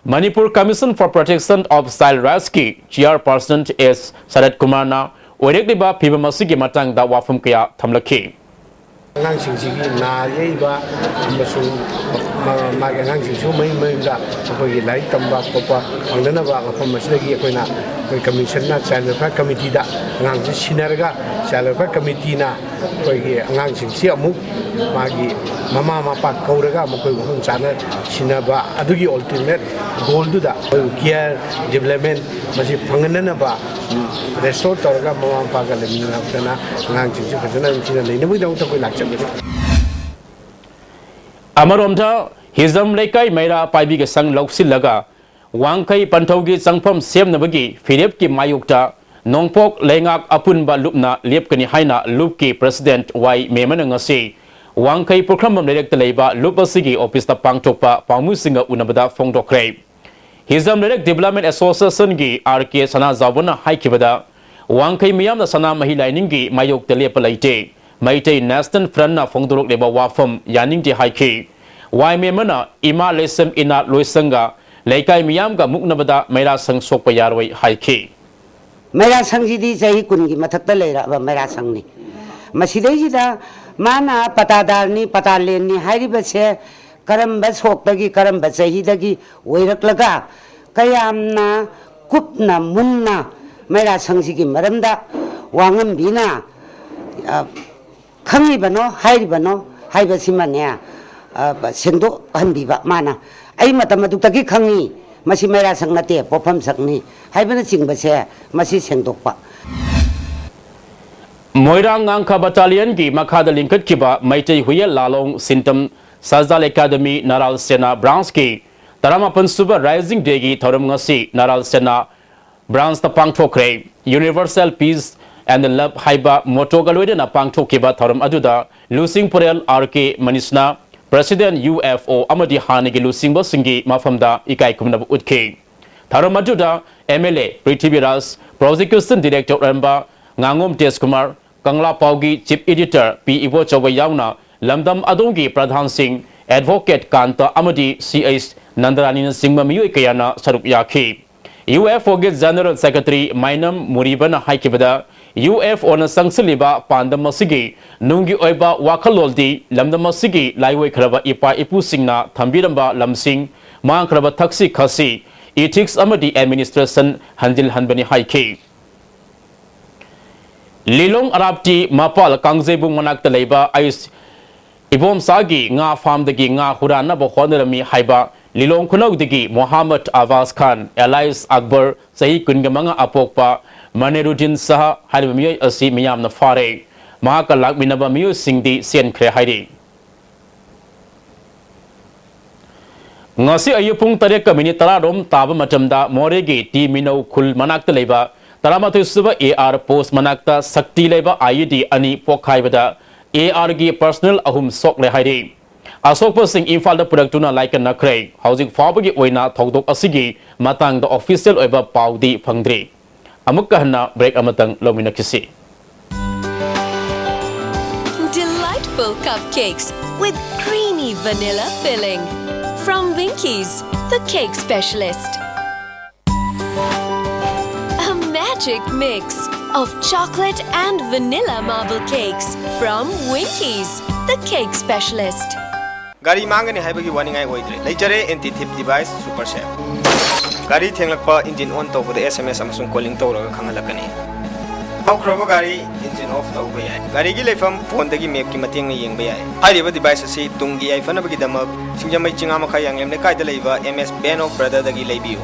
Manipur Commission for Protection of Child Rights ꯀꯤ Chairperson S ꯁꯔꯠ ꯀꯨꯃꯥꯔꯅ ꯑꯣꯏꯔꯛꯂꯤꯕ ꯐꯤꯕꯝ ꯑꯁꯤꯒꯤ ꯃꯇꯥꯡꯗ ꯋꯥꯐꯝ ꯀꯌꯥ ꯊꯝꯂꯛꯈꯤ꯫ ꯑꯉꯥꯡꯁꯤꯡꯁꯤꯒꯤ ꯅꯥ ꯌꯦꯛꯏꯕ ꯑꯃꯁꯨꯡ ꯃ-, ꯃꯥꯒꯤ ꯑꯉꯥꯡꯁꯤꯡꯁꯨ ꯃꯌꯨꯝ ꯃꯌꯨꯝꯗ ꯑꯩꯈꯣꯏꯒꯤ ꯂꯥꯏꯔꯤꯛ ꯇꯝꯕ ꯈꯣꯠꯄ ꯐꯪꯗꯅꯕ ꯃꯐꯝ ꯑꯁꯤꯗꯒꯤ ꯑꯩꯈꯣꯏꯅ, ꯑꯩꯈꯣꯏ ꯀꯃꯤꯁꯟꯅ ꯆꯥꯏꯜ ꯋꯦꯜꯐꯤꯌꯔ ꯀꯃꯤꯇꯤꯗ ꯑꯉꯥꯡꯁꯤ ꯁꯤꯟꯅꯔꯒ, ꯆꯥꯏꯜ ꯋꯦꯜꯐꯤꯌꯔ ꯀꯃꯤꯇꯤꯅ ꯑꯩꯈꯣꯏꯒꯤ ꯑꯉꯥꯡꯁꯤꯡꯁꯤ ꯑꯃꯨꯛ ꯃꯥꯒꯤ ꯃꯃꯥ ꯃꯄꯥ ꯀꯧꯔꯒ ꯃꯈꯣꯏ ꯃꯐꯝ ꯆꯥꯅ ꯁꯤꯟꯅꯕ ꯑꯗꯨꯒꯤ ꯑꯜꯇꯤꯃꯦꯠ ꯒꯣꯜꯗꯨꯗ ꯑꯩꯈꯣꯏ ꯀꯤꯌꯔ ꯗꯤꯕꯂꯞꯃꯦꯟ ꯃꯁꯤ ꯐꯪꯍꯟꯅꯅꯕ, ꯔꯦꯁꯇꯣꯔ ꯇꯧꯔꯒ ꯃꯃꯥ ꯃꯄꯥꯒ ꯂꯩꯃꯤꯟꯅꯗꯅ ꯑꯉꯥꯡꯁꯤꯡꯁꯤ ꯐꯖꯅ ꯅꯤꯡꯊꯤꯅ ꯂꯩꯅꯕꯒꯤꯗꯃꯛꯇ ꯑꯩꯈꯣꯏ ꯂꯥꯛꯆꯕꯅꯤ꯫ ꯑꯃꯔꯣꯝꯗ, ꯍꯤꯖꯝ ꯂꯩꯀꯥꯏ ꯃꯩꯔꯥ ꯄꯥꯏꯕꯤꯒ ꯁꯪ ꯂꯧꯁꯤꯜꯂꯒ ꯋꯥꯡꯈꯩ ꯄꯟꯊꯧꯒꯤ ꯆꯪꯐꯝ ꯁꯦꯝꯅꯕꯒꯤ ꯐꯤꯔꯦꯞꯀꯤ ꯃꯥꯌꯣꯛꯇ ꯅꯣꯡꯄꯣꯛ ꯂꯩꯉꯥꯛ ꯑꯄꯨꯟꯕ ꯂꯨꯞꯅ ꯂꯦꯞꯀꯅꯤ ꯍꯥꯏꯅ ꯂꯨꯞꯀꯤ ꯄ꯭ꯔꯁꯤꯗꯦꯟꯠ ꯋꯥꯏ ꯃꯦꯃꯅ ꯉꯁꯤ ꯋꯥꯡꯈꯩ ꯄꯨꯈ꯭ꯔꯝꯕꯝ ꯂꯩꯔꯛꯇ ꯂꯩꯕ ꯂꯨꯞ ꯑꯁꯤꯒꯤ ꯑꯣꯐꯤꯁꯇ ꯄꯥꯡꯊꯣꯛꯄ ꯄꯥꯎꯃꯤꯁꯤꯡꯒ ꯎꯅꯕꯗ ꯐꯣꯡꯗꯣꯛꯈ꯭ꯔꯦ꯫ ꯍꯤꯖꯝ ꯂꯩꯔꯛ ꯗꯤꯕꯂꯞꯃꯦꯟ ꯑꯦꯁꯣꯁꯤꯌꯦꯁꯟꯒꯤ ꯑꯥꯔ ꯀꯦ ꯁꯅꯥꯖꯥꯎꯕꯅ ꯍꯥꯏꯈꯤꯕꯗ, ꯋꯥꯡꯈꯩ ꯃꯤꯌꯥꯝꯅ ꯁꯅꯥꯃꯍꯤ ꯂꯥꯏꯅꯤꯡꯒꯤ ꯃꯥꯌꯣꯛꯇ ꯂꯦꯞꯄ ꯂꯩꯇꯦ꯫ ꯃꯩꯇꯩ ꯅꯦꯁꯅꯦꯜ ꯐ꯭ꯔꯟꯠꯅ ꯐꯣꯡꯗꯣꯔꯛꯂꯤꯕ ꯋꯥꯐꯝ ꯌꯥꯅꯤꯡꯗꯦ ꯍꯥꯏꯈꯤ꯫ ꯋꯥꯏ ꯃꯦꯃꯅ ꯏꯃꯥ ꯂꯩꯁꯦꯝ ꯏꯅꯥꯠ ꯂꯣꯏꯁꯪꯒ ꯂꯩꯀꯥꯏ ꯃꯤꯌꯥꯝꯒ ꯃꯨꯛꯅꯕꯗ ꯃꯩꯔꯥ ꯁꯪ ꯁꯣꯛꯄ ꯌꯥꯔꯣꯏ ꯍꯥꯏꯈꯤ꯫ ꯃꯩꯔꯥ ꯁꯪꯁꯤꯗꯤ ꯆꯍꯤ ꯀꯨꯟꯒꯤ ꯃꯊꯛꯇ ꯂꯩꯔꯛꯑꯕ ꯃꯩꯔꯥ ꯁꯪꯅꯤ꯫ ꯃꯁꯤꯗꯩꯁꯤꯗ ꯃꯥꯅ ꯄꯇꯥꯗꯥꯔꯅꯤ, ꯄꯇꯥꯂꯦꯟꯅꯤ ꯍꯥꯏꯔꯤꯕꯁꯦ ꯀꯔꯝꯕ ꯁꯣꯛꯇꯒꯤ, ꯀꯔꯝꯕ ꯆꯍꯤꯗꯒꯤ ꯑꯣꯏꯔꯛꯂꯒ ꯀꯌꯥꯝꯅ ꯀꯨꯞꯅ ꯃꯨꯟꯅ ꯃꯩꯔꯥ ꯁꯪꯁꯤꯒꯤ ꯃꯔꯝꯗ ꯋꯥꯉꯝꯕꯤꯅ, ꯑ, ꯈꯪꯂꯤꯕꯅꯣ ꯍꯥꯏꯔꯤꯕꯅꯣ ꯍꯥꯏꯕꯁꯤꯃꯅꯦ, ꯑ, ꯁꯦꯡꯗꯣꯛꯍꯟꯕꯤꯕ ꯃꯥꯅ꯫ ꯑꯩ ꯃꯇꯝ ꯑꯗꯨꯗꯒꯤ ꯈꯪꯉꯤ, ꯃꯁꯤ ꯃꯩꯔꯥ ꯁꯪ ꯅꯠꯇꯦ, ꯄꯣꯠꯐꯝ ꯁꯪꯅꯤ ꯍꯥꯏꯕꯅꯆꯤꯡꯕꯁꯦ ꯃꯁꯤ ꯁꯦꯡꯗꯣꯛꯄ꯫ ꯃꯣꯏꯔꯥꯡ ꯉꯥꯡꯈ ꯕꯠꯇꯥꯂꯤꯌꯟꯒꯤ ꯃꯈꯥꯗ ꯂꯤꯡꯈꯠꯈꯤꯕ ꯃꯩꯇꯩ ꯍꯨꯏꯌꯦꯜ ꯂꯥꯂꯣꯡ ꯁꯤꯟꯇꯝ ꯁꯖꯥꯜ ꯑꯦꯀꯥꯗꯃꯤ ꯅꯔꯥꯜ ꯁꯦꯅꯥ ꯕ꯭ꯔꯥꯟꯁꯀꯤ ꯇꯔꯥꯃꯥꯄꯟ ꯁꯨꯕ ꯔꯥꯏꯖꯤꯡ ꯗꯦꯒꯤ ꯊꯧꯔꯝ ꯉꯁꯤ ꯅꯔꯥꯜ ꯁꯦꯅꯥ ꯕ꯭ꯔꯥꯟꯁꯇ ꯄꯥꯡꯊꯣꯛꯈ꯭ꯔꯦ꯫ Universal Peace and Love ꯍꯥꯏꯕ ꯃꯣꯇꯣꯒ ꯂꯣꯏꯅꯅ ꯄꯥꯡꯊꯣꯛꯈꯤꯕ ꯊꯧꯔꯝ ꯑꯗꯨꯗ ꯂꯨꯆꯤꯡ ꯄꯨꯔꯦꯜ ꯑꯥꯔ ꯀꯦ ꯃꯅꯤꯁꯅ, ꯄ꯭ꯔꯁꯤꯗꯦꯟꯠ ꯌꯨ ꯑꯦꯐ ꯑꯣ ꯑꯃꯗꯤ ꯍꯥꯟꯅꯒꯤ ꯂꯨꯆꯤꯡꯕꯁꯤꯡꯒꯤ ꯃꯐꯝꯗ ꯏꯀꯥꯏ ꯈꯨꯝꯅꯕ ꯎꯠꯈꯤ꯫ ꯊꯧꯔꯝ ꯑꯗꯨꯗ M L A Prithviraj, ꯄ꯭ꯔꯣꯁꯤꯀ꯭ꯌꯨꯁꯟ director ꯑꯣꯏꯔꯝꯕ ꯉꯥꯉꯣꯝ ꯇꯦꯖꯀꯨꯃꯥꯔ, ꯀꯪꯂꯥꯄꯥꯎꯒꯤ ꯆꯤꯐ ꯏꯗꯤꯇꯔ ꯄꯤ ꯏꯕꯣꯆꯧꯕ ꯌꯥꯎꯅ ꯂꯝꯗꯝ ꯑꯗꯣꯝꯒꯤ ꯄ꯭ꯔꯙꯥꯟꯁꯤꯡ, ꯑꯦꯗꯚꯣꯀꯦꯠ ꯀꯥꯟꯇ ꯑꯃꯗꯤ ꯁꯤ ꯑꯩꯆ ꯅꯟꯗꯔꯥꯅꯤꯅꯆꯤꯡꯕ ꯃꯤꯑꯣꯏ ꯀꯌꯥꯅ ꯁꯔꯨꯛ ꯌꯥꯈꯤ꯫ ꯌꯨ ꯑꯦꯐ ꯑꯣꯒꯤ ꯖꯦꯅꯔꯦꯜ ꯁꯦꯀ꯭ꯔꯦꯇꯔꯤ ꯃꯥꯏꯅꯝ ꯃꯨꯔꯤꯕꯅ ꯍꯥꯏꯈꯤꯕꯗ, UFOꯅ ꯆꯪꯁꯤꯜꯂꯤꯕ ꯄꯥꯟꯗꯝ ꯑꯁꯤꯒꯤ ꯅꯨꯡꯒꯤ ꯑꯣꯏꯕ ꯋꯥꯈꯜꯂꯣꯟꯗꯤ ꯂꯝꯗꯝ ꯑꯁꯤꯒꯤ ꯂꯥꯏꯑꯣꯏꯈ꯭ꯔꯕ ꯏꯄꯥ ꯏꯄꯨꯁꯤꯡꯅ ꯊꯝꯕꯤꯔꯝꯕ ꯂꯝꯁꯤꯡ, ꯃꯥꯡꯈ꯭ꯔꯕ ꯊꯛꯁꯤ ꯈꯥꯁꯤ, ethics ꯑꯃꯗꯤ administration ꯍꯟꯖꯤꯜꯍꯟꯕꯅꯤ ꯍꯥꯏꯈꯤ꯫ ꯂꯤꯂꯣꯡ ꯑꯔꯥꯞꯇꯤ ꯃꯄꯥꯜ ꯀꯥꯡꯖꯩꯕꯨꯡ ꯃꯅꯥꯛꯇ ꯂꯩꯕ ꯑꯌꯨꯁ ꯏꯕꯣꯝꯆꯥꯒꯤ ꯉꯥ ꯐꯥꯝꯗꯒꯤ ꯉꯥ ꯍꯨꯔꯥꯟꯅꯕ ꯍꯣꯠꯅꯔꯝꯃꯤ ꯍꯥꯏꯕ ꯂꯤꯂꯣꯡ ꯈꯨꯅꯧꯗꯒꯤ ꯃꯣꯍꯥꯃꯗ ꯑꯕꯥꯁ ꯈꯥꯟ, alias ꯑꯛꯕꯔ, ꯆꯍꯤ ꯀꯨꯟꯒ ꯃꯉꯥ ꯑꯄꯣꯛꯄ, ꯃꯅꯦꯔꯨꯗꯤꯟ ꯁꯍꯥ ꯍꯥꯏꯔꯤꯕ ꯃꯤꯑꯣꯏ ꯑꯁꯤ ꯃꯤꯌꯥꯝꯅ ꯐꯥꯔꯦ꯫ ꯃꯍꯥꯛꯀ ꯂꯥꯛꯃꯤꯟꯅꯕ ꯃꯤꯑꯣꯏꯁꯤꯡꯗꯤ ꯆꯦꯟꯈ꯭ꯔꯦ ꯍꯥꯏꯔꯤ꯫ ꯉꯁꯤ ꯑꯌꯨꯛ ꯄꯨꯡ ꯇꯔꯦꯠꯀ ꯃꯤꯅꯤꯠ ꯇꯔꯥꯔꯣꯝ ꯇꯥꯕ ꯃꯇꯝꯗ ꯃꯣꯔꯦꯒꯤ ꯇꯤ ꯃꯤꯅꯧ ꯈꯨꯜ ꯃꯅꯥꯛꯇ ꯂꯩꯕ ꯇꯔꯥꯃꯥꯊꯣꯏ ꯁꯨꯕ AR post ꯃꯅꯥꯛꯇ ꯁꯛꯇꯤ ꯂꯩꯕ IED ꯑꯅꯤ ꯄꯣꯛꯈꯥꯏꯕꯗ ARꯒꯤ personnel ꯑꯍꯨꯝ ꯁꯣꯛꯂꯦ ꯍꯥꯏꯔꯤ꯫ ꯑꯁꯣꯛꯄꯁꯤꯡ ꯏꯝꯐꯥꯜꯗ ꯄꯨꯔꯛꯇꯨꯅ ꯂꯥꯏꯀꯠꯅꯈ꯭ꯔꯦ꯫ ꯍꯧꯖꯤꯛ ꯐꯥꯎꯕꯒꯤ ꯑꯣꯏꯅ ꯊꯧꯗꯣꯛ ꯑꯁꯤꯒꯤ ꯃꯇꯥꯡꯗ official ꯑꯣꯏꯕ ꯄꯥꯎꯗꯤ ꯐꯪꯗ꯭ꯔꯤ꯫ ꯑꯃꯨꯛꯀ ꯍꯟꯅ break ꯑꯃꯇꯪ ꯂꯧꯃꯤꯟꯅꯈꯤꯁꯤ꯫ Delightful cupcakes with creamy vanilla filling. From Winkies, the cake specialist. A magic mix of chocolate and vanilla marble cakes from Winkies, the cake specialist. ꯒꯥꯔꯤ ꯃꯥꯡꯒꯅꯤ ꯍꯥꯏꯕꯒꯤ ꯋꯥꯅꯤꯡꯉꯥꯏ ꯑꯣꯏꯗ꯭ꯔꯦ꯫ ꯂꯩꯖꯔꯦ Anti Theft Device Super Safe꯫ ꯒꯥꯔꯤ ꯊꯦꯡꯂꯛꯄ, engine on ꯇꯧꯕꯗ SMS ꯑꯃꯁꯨꯡ calling ꯇꯧꯔꯒ ꯈꯪꯍꯜꯂꯛꯀꯅꯤ꯫ ꯍꯧꯈ꯭ꯔꯕ ꯒꯥꯔꯤ engine off ꯇꯧꯕ ꯌꯥꯏ꯫ ꯒꯥꯔꯤꯒꯤ ꯂꯩꯐꯝ phoneꯗꯒꯤ mapꯀꯤ ꯃꯇꯦꯡꯅ ꯌꯦꯡꯕ ꯌꯥꯏ꯫ ꯍꯥꯏꯔꯤꯕ device ꯑꯁꯤ ꯇꯨꯡꯒꯤ ꯌꯥꯏꯐꯅꯕꯒꯤꯗꯃꯛ ꯁꯤꯡꯖꯃꯩ ꯆꯤꯉꯥꯃꯈꯥ ꯌꯥꯡꯂꯦꯝ ꯂꯩꯀꯥꯏꯗ ꯂꯩꯕ MS Band of Brotherꯗꯒꯤ ꯂꯩꯕꯤꯌꯨ꯫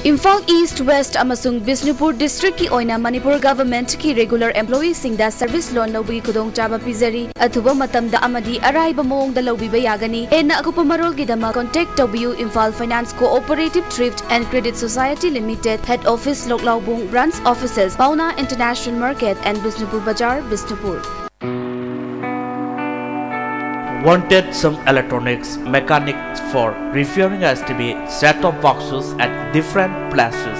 ꯏꯝꯐꯥꯜ ꯏꯁ꯭ꯠ, ꯋꯦꯁ꯭ꯠ ꯑꯃꯁꯨꯡ ꯕꯤꯁꯅꯨꯄꯨꯔ districtꯀꯤ ꯑꯣꯏꯅ ꯃꯅꯤꯄꯨꯔ governmentꯀꯤ regular employeeꯁꯤꯡꯗ service loan ꯂꯧꯕꯒꯤ ꯈꯨꯗꯣꯡꯆꯥꯕ ꯄꯤꯖꯔꯤ꯫ ꯑꯊꯨꯕ ꯃꯇꯝꯗ ꯑꯃꯗꯤ ꯑꯔꯥꯏꯕ ꯃꯑꯣꯡꯗ ꯂꯧꯕꯤꯕ ꯌꯥꯒꯅꯤ꯫ ꯍꯦꯟꯅ ꯑꯀꯨꯞꯄ ꯃꯔꯣꯜꯒꯤꯗꯃꯛ contact ꯇꯧꯕꯤꯌꯨ Imphal Finance Cooperative Thrift and Credit Society Limited, Head Office, ꯂꯣꯛꯂꯥꯎꯕꯨꯡ, Branch Offices, Paona International Market and Bishnupur Bazar, Bishnupur. Wanted some electronics mechanics for repairing S T V set-top boxes at different places: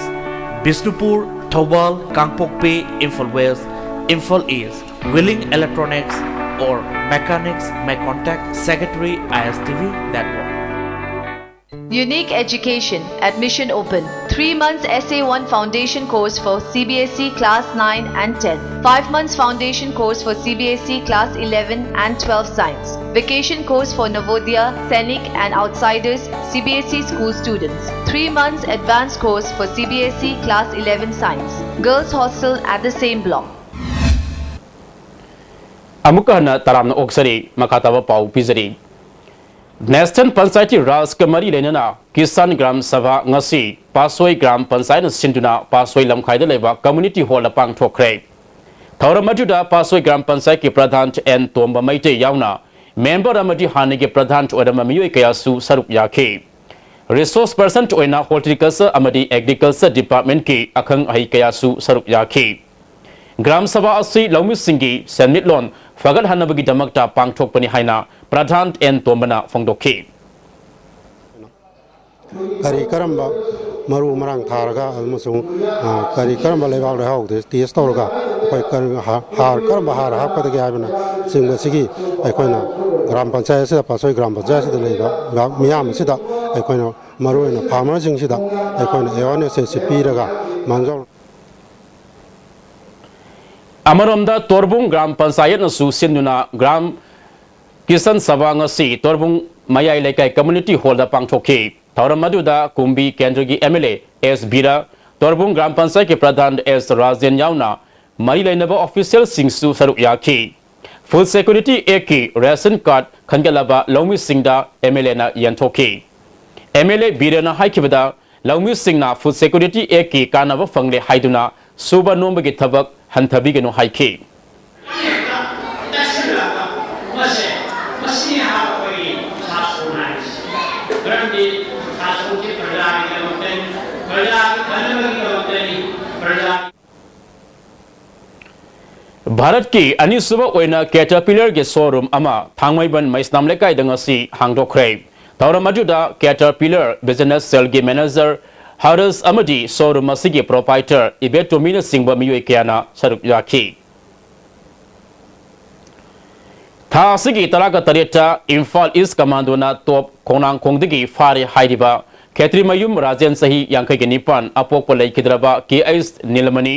Bishnupur, Thoubal, Kangpokpi, Imphal West, Imphal East. Willing electronics or mechanics may contact Secretary I S T V Network. Unique Education, admission open. Three months S A one foundation course for C B S E class nine and ten. Five months foundation course for C B S E class eleven and twelve science. Vacation course for Navodaya, Sainik and outsiders C B S E school students. Three months advanced course for C B S E class eleven science. Girls hostel at the same block. ꯑꯃꯨꯛꯀ ꯍꯟꯅ ꯇꯔꯥꯝꯅ ꯑꯣꯛꯆꯔꯤ꯫ ꯃꯈꯥ ꯇꯥꯕ ꯄꯥꯎ ꯄꯤꯖꯔꯤ꯫ National Panchayati Rajꯀ ꯃꯔꯤ ꯂꯩꯅꯅ Kisan gram ꯁꯚꯥ ꯉꯁꯤ ꯄꯥꯁꯣꯏ gram ꯄꯟꯆꯥꯌꯠꯅ ꯁꯤꯟꯗꯨꯅ ꯄꯥꯁꯣꯏ ꯂꯝꯈꯥꯏꯗ ꯂꯩꯕ community hallꯗ ꯄꯥꯡꯊꯣꯛꯈ꯭ꯔꯦ꯫ ꯊꯧꯔꯝ ꯑꯗꯨꯗ ꯄꯥꯁꯣꯏ ꯒ꯭ꯔꯥꯝ ꯄꯟꯆꯥꯌꯠꯀꯤ ꯄ꯭ꯔꯙꯥꯟ ꯑꯦꯟ ꯇꯣꯝꯕ ꯃꯩꯇꯩ ꯌꯥꯎꯅ member ꯑꯃꯗꯤ ꯍꯥꯟꯅꯒꯤ ꯄ꯭ꯔꯙꯥꯟ ꯑꯣꯏꯔꯝꯕ ꯃꯤꯑꯣꯏ ꯀꯌꯥꯁꯨ ꯁꯔꯨꯛ ꯌꯥꯈꯤ꯫ Resource person ꯑꯣꯏꯅ Horticulture ꯑꯃꯗꯤ Agriculture Departmentꯀꯤ ꯑꯈꯪ ꯑꯍꯩ ꯀꯌꯥꯁꯨ ꯁꯔꯨꯛ ꯌꯥꯈꯤ꯫ ꯒ꯭ꯔꯥꯝ ꯁꯚꯥ ꯑꯁꯤ ꯂꯧꯃꯤꯁꯤꯡꯒꯤ ꯁꯦꯟꯃꯤꯠꯂꯣꯟ ꯐꯒꯠꯍꯟꯅꯕꯒꯤꯗꯃꯛꯇ ꯄꯥꯡꯊꯣꯛꯄꯅꯤ ꯍꯥꯏꯅ ꯄ꯭ꯔꯙꯥꯟ ꯑꯦꯟ ꯇꯣꯝꯕꯅ ꯐꯣꯡꯗꯣꯛꯈꯤ꯫ ꯀꯔꯤ ꯀꯔꯝꯕ ꯃꯔꯨ ꯃꯔꯥꯡ ꯊꯥꯔꯒ ꯑꯃꯁꯨꯡ, ꯑ, ꯀꯔꯤ ꯀꯔꯝꯕ ꯂꯩꯕꯥꯛ ꯂꯩꯍꯥꯎꯗ test ꯇꯧꯔꯒ ꯑꯩꯈꯣꯏ ꯀꯔꯤ ꯍꯥ-, ꯍꯥꯔ, ꯀꯔꯝꯕ ꯍꯥꯔ ꯍꯥꯞꯀꯗꯒꯦ ꯍꯥꯏꯕꯅꯆꯤꯡꯕꯁꯤꯒꯤ ꯑꯩꯈꯣꯏꯅ ꯒ꯭ꯔꯥꯝ ꯄꯟꯆꯥꯌꯠ ꯑꯁꯤꯗ, ꯄꯥꯠꯁꯣꯏ ꯒ꯭ꯔꯥꯝ ꯄꯟꯆꯥꯌꯠ ꯑꯁꯤꯗ ꯂꯩꯕ ꯂꯩꯕꯥꯛ ꯃꯤꯌꯥꯝ ꯑꯁꯤꯗ ꯑꯩꯈꯣꯏꯅ ꯃꯔꯨꯑꯣꯏꯅ farmerꯁꯤꯡꯁꯤꯗ ꯑꯩꯈꯣꯏꯅ awareness ꯑꯁꯤ ꯄꯤꯔꯒ ꯃꯥꯡꯖꯧ ꯑꯃꯔꯣꯝꯗ ꯇꯣꯔꯕꯨꯡ ꯒ꯭ꯔꯥꯝ ꯄꯟꯆꯥꯌꯠꯅꯁꯨ ꯁꯤꯟꯗꯨꯅ ꯒ꯭ꯔꯥꯝ ꯀꯤꯁꯟ ꯁꯚꯥ ꯉꯁꯤ ꯇꯣꯔꯕꯨꯡ ꯃꯌꯥꯏ ꯂꯩꯀꯥꯏ community hallꯗ ꯄꯥꯡꯊꯣꯛꯈꯤ꯫ ꯊꯧꯔꯝ ꯑꯗꯨꯗ ꯀꯨꯝꯕꯤ ꯀꯦꯟꯗ꯭ꯔꯒꯤ M L A S Bir, Torbung ꯒ꯭ꯔꯥꯝ ꯄꯟꯆꯥꯌꯠꯀꯤ ꯄ꯭ꯔꯙꯥꯟ ꯑꯦꯁ ꯔꯥꯖꯦꯟ ꯌꯥꯎꯅ ꯃꯔꯤ ꯂꯩꯅꯕ officialꯁꯤꯡꯁꯨ ꯁꯔꯨꯛ ꯌꯥꯈꯤ꯫ Food Security Actꯀꯤ ration card ꯈꯟꯒꯠꯂꯕ ꯂꯧꯃꯤꯁꯤꯡꯗ M L Aꯅ ꯌꯦꯟꯊꯣꯛꯈꯤ꯫ M L A ꯕꯤꯔꯦꯟꯅ ꯍꯥꯏꯈꯤꯕꯗ, ꯂꯧꯃꯤꯁꯤꯡꯅ Food Security Actꯀꯤ ꯀꯥꯟꯅꯕ ꯐꯪꯂꯦ ꯍꯥꯏꯗꯨꯅ ꯁꯨꯕ ꯅꯣꯝꯕꯒꯤ ꯊꯕꯛ ꯍꯟꯊꯕꯤꯒꯅꯨ ꯍꯥꯏꯈꯤ꯫ ꯃꯁꯤ, ꯃꯁꯤꯅꯤ ꯑꯩꯈꯣꯏꯒꯤ ꯁꯥꯁꯣꯟ ꯍꯥꯏꯔꯤꯁꯤ꯫ ꯃꯔꯝꯗꯤ ꯁꯥꯁꯣꯟꯁꯤ ꯄ꯭ꯔꯖꯥꯒꯤꯗꯃꯛꯇꯅꯤ, ꯄ꯭ꯔꯖꯥꯒꯤ ꯈꯟꯅꯕꯒꯤꯗꯃꯛꯇꯅꯤ, ꯄ꯭ꯔꯖꯥ ꯚꯥꯔꯠꯀꯤ ꯑꯅꯤꯁꯨꯕ ꯑꯣꯏꯅ Caterpillarꯒꯤ showroom ꯑꯃ ꯊꯥꯡꯃꯩꯕꯟ ꯃꯩꯁꯅꯥꯝ ꯂꯩꯀꯥꯏꯗ ꯉꯁꯤ ꯍꯥꯡꯗꯣꯛꯈ꯭ꯔꯦ꯫ ꯊꯧꯔꯝ ꯑꯗꯨꯗ Caterpillar Business Cellꯒꯤ manager ꯍꯔꯁ ꯑꯃꯗꯤ showroom ꯑꯁꯤꯒꯤ proprietor ꯏꯕꯦꯇꯣꯃꯤꯅꯆꯤꯡꯕ ꯃꯤꯑꯣꯏ ꯀꯌꯥꯅ ꯁꯔꯨꯛ ꯌꯥꯈꯤ꯫ ꯊꯥ ꯑꯁꯤꯒꯤ ꯇꯔꯥꯒ ꯇꯔꯦꯠꯇ ꯏꯝꯐꯥꯜ ꯏꯁ ꯀꯃꯥꯟꯗꯣꯅ ꯇꯣꯞ ꯈꯣꯡꯅꯥꯡꯈꯣꯡꯗꯒꯤ ꯐꯥꯔꯦ ꯍꯥꯏꯔꯤꯕ ꯈꯦꯇ꯭ꯔꯤꯃꯌꯨꯝ ꯔꯥꯖꯦꯟ, ꯆꯍꯤ ꯌꯥꯡꯈꯩꯒ ꯅꯤꯄꯥꯟ, ꯑꯄꯣꯛꯄ ꯂꯩꯈꯤꯗ꯭ꯔꯕ ꯀꯦ ꯑꯩꯆ ꯅꯤꯂꯃꯅꯤ,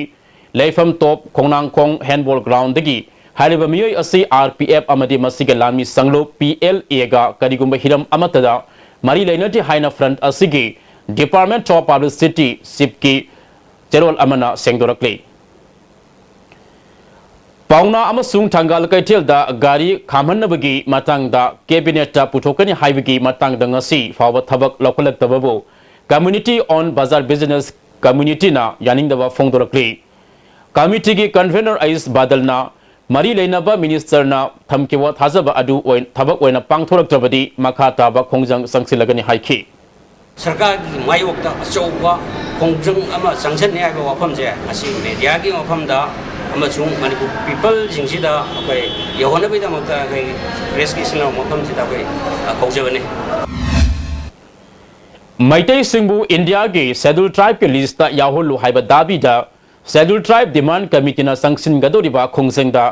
ꯂꯩꯐꯝ ꯇꯣꯞ ꯈꯣꯡꯅꯥꯡꯈꯣꯡ ꯍꯦꯟꯕꯣꯜ ꯒ꯭ꯔꯥꯎꯟꯗꯒꯤ꯫ ꯍꯥꯏꯔꯤꯕ ꯃꯤꯑꯣꯏ ꯑꯁꯤ ꯑꯥꯔ ꯄꯤ ꯑꯦꯐ ꯑꯃꯗꯤ ꯃꯁꯤꯒꯤ ꯂꯥꯟꯃꯤ ꯁꯪꯂꯨꯞ ꯄꯤ ꯑꯦꯜ ꯑꯦꯒ ꯀꯔꯤꯒꯨꯝꯕ ꯍꯤꯔꯝ ꯑꯃꯠꯇꯗ ꯃꯔꯤ ꯂꯩꯅꯗꯦ ꯍꯥꯏꯅ ꯐ꯭ꯔꯟꯠ ꯑꯁꯤꯒꯤ Department of Publicity ꯆꯤꯐꯀꯤ ꯆꯦꯔꯣꯜ ꯑꯃꯅ ꯁꯦꯡꯗꯣꯔꯛꯂꯤ꯫ ꯄꯥꯎꯅꯥ ꯑꯃꯁꯨꯡ ꯊꯪꯒꯥꯜ ꯀꯩꯊꯦꯜꯗ ꯒꯥꯔꯤ ꯈꯥꯝꯍꯟꯅꯕꯒꯤ ꯃꯇꯥꯡꯗ ꯀꯦꯕꯤꯅꯦꯠꯇ ꯄꯨꯊꯣꯛꯀꯅꯤ ꯍꯥꯏꯕꯒꯤ ꯃꯇꯥꯡꯗ ꯉꯁꯤ ꯐꯥꯎꯕ ꯊꯕꯛ ꯂꯧꯈꯠꯂꯛꯇꯕꯕꯨ Committee on Bazaar Business Committeeꯅ ꯌꯥꯅꯤꯡꯗꯕ ꯐꯣꯡꯗꯣꯔꯛꯂꯤ꯫ ꯀꯃꯤꯇꯤꯒꯤ ꯀꯟꯚꯦꯅꯔ ꯑꯩꯁ ꯕꯥꯗꯜꯅ ꯃꯔꯤ ꯂꯩꯅꯕ ꯃꯤꯅꯤꯁꯇꯔꯅ ꯊꯝꯈꯤꯕ ꯊꯥꯖꯕ ꯑꯗꯨ ꯑꯣꯏ-, ꯊꯕꯛ ꯑꯣꯏꯅ ꯄꯥꯡꯊꯣꯔꯛꯇ꯭ꯔꯕꯗꯤ ꯃꯈꯥ ꯇꯥꯕ ꯈꯣꯡꯖꯪ ꯆꯪꯁꯤꯜꯂꯒꯅꯤ ꯍꯥꯏꯈꯤ꯫ ꯁꯔꯀꯥꯔꯒꯤ ꯃꯥꯌꯣꯛꯇ ꯑꯆꯧꯕ ꯈꯣꯡꯖꯪ ꯑꯃ ꯆꯪꯁꯤꯟꯅꯤ ꯍꯥꯏꯕ ꯋꯥꯐꯝꯁꯦ, ꯑꯁꯤ ꯃꯦꯗꯤꯌꯥꯒꯤ ꯃꯐꯝꯗ ꯑꯃꯁꯨꯡ ꯃꯅꯤꯄꯨꯔ ꯄꯤꯄꯜꯁꯤꯡꯁꯤꯗ ꯑꯩꯈꯣꯏ ꯌꯧꯍꯟꯅꯕꯒꯤꯗꯃꯛꯇ ꯑꯩꯈꯣꯏ ꯄ꯭ꯔꯦꯁꯀꯤ ꯏꯆꯤꯟ ꯏꯅꯥꯎ ꯃꯐꯝꯁꯤꯗ ꯑꯩꯈꯣꯏ, ꯑ, ꯀꯧꯖꯕꯅꯤ꯫ ꯃꯩꯇꯩꯁꯤꯡꯕꯨ ꯏꯟꯗꯤꯌꯥꯒꯤ ꯁꯦꯗ꯭ꯌꯨꯜ ꯇ꯭ꯔꯥꯏꯕꯀꯤ ꯂꯤꯁꯇ ꯌꯥꯎꯍꯜꯂꯨ ꯍꯥꯏꯕ ꯗꯥꯕꯤꯗ ꯁꯦꯗ꯭ꯌꯨꯜ ꯇ꯭ꯔꯥꯏꯕ ꯗꯤꯃꯥꯟꯗ ꯀꯃꯤꯇꯤꯅ ꯆꯪꯁꯤꯟꯒꯗꯧꯔꯤꯕ ꯈꯣꯡꯖꯪꯗ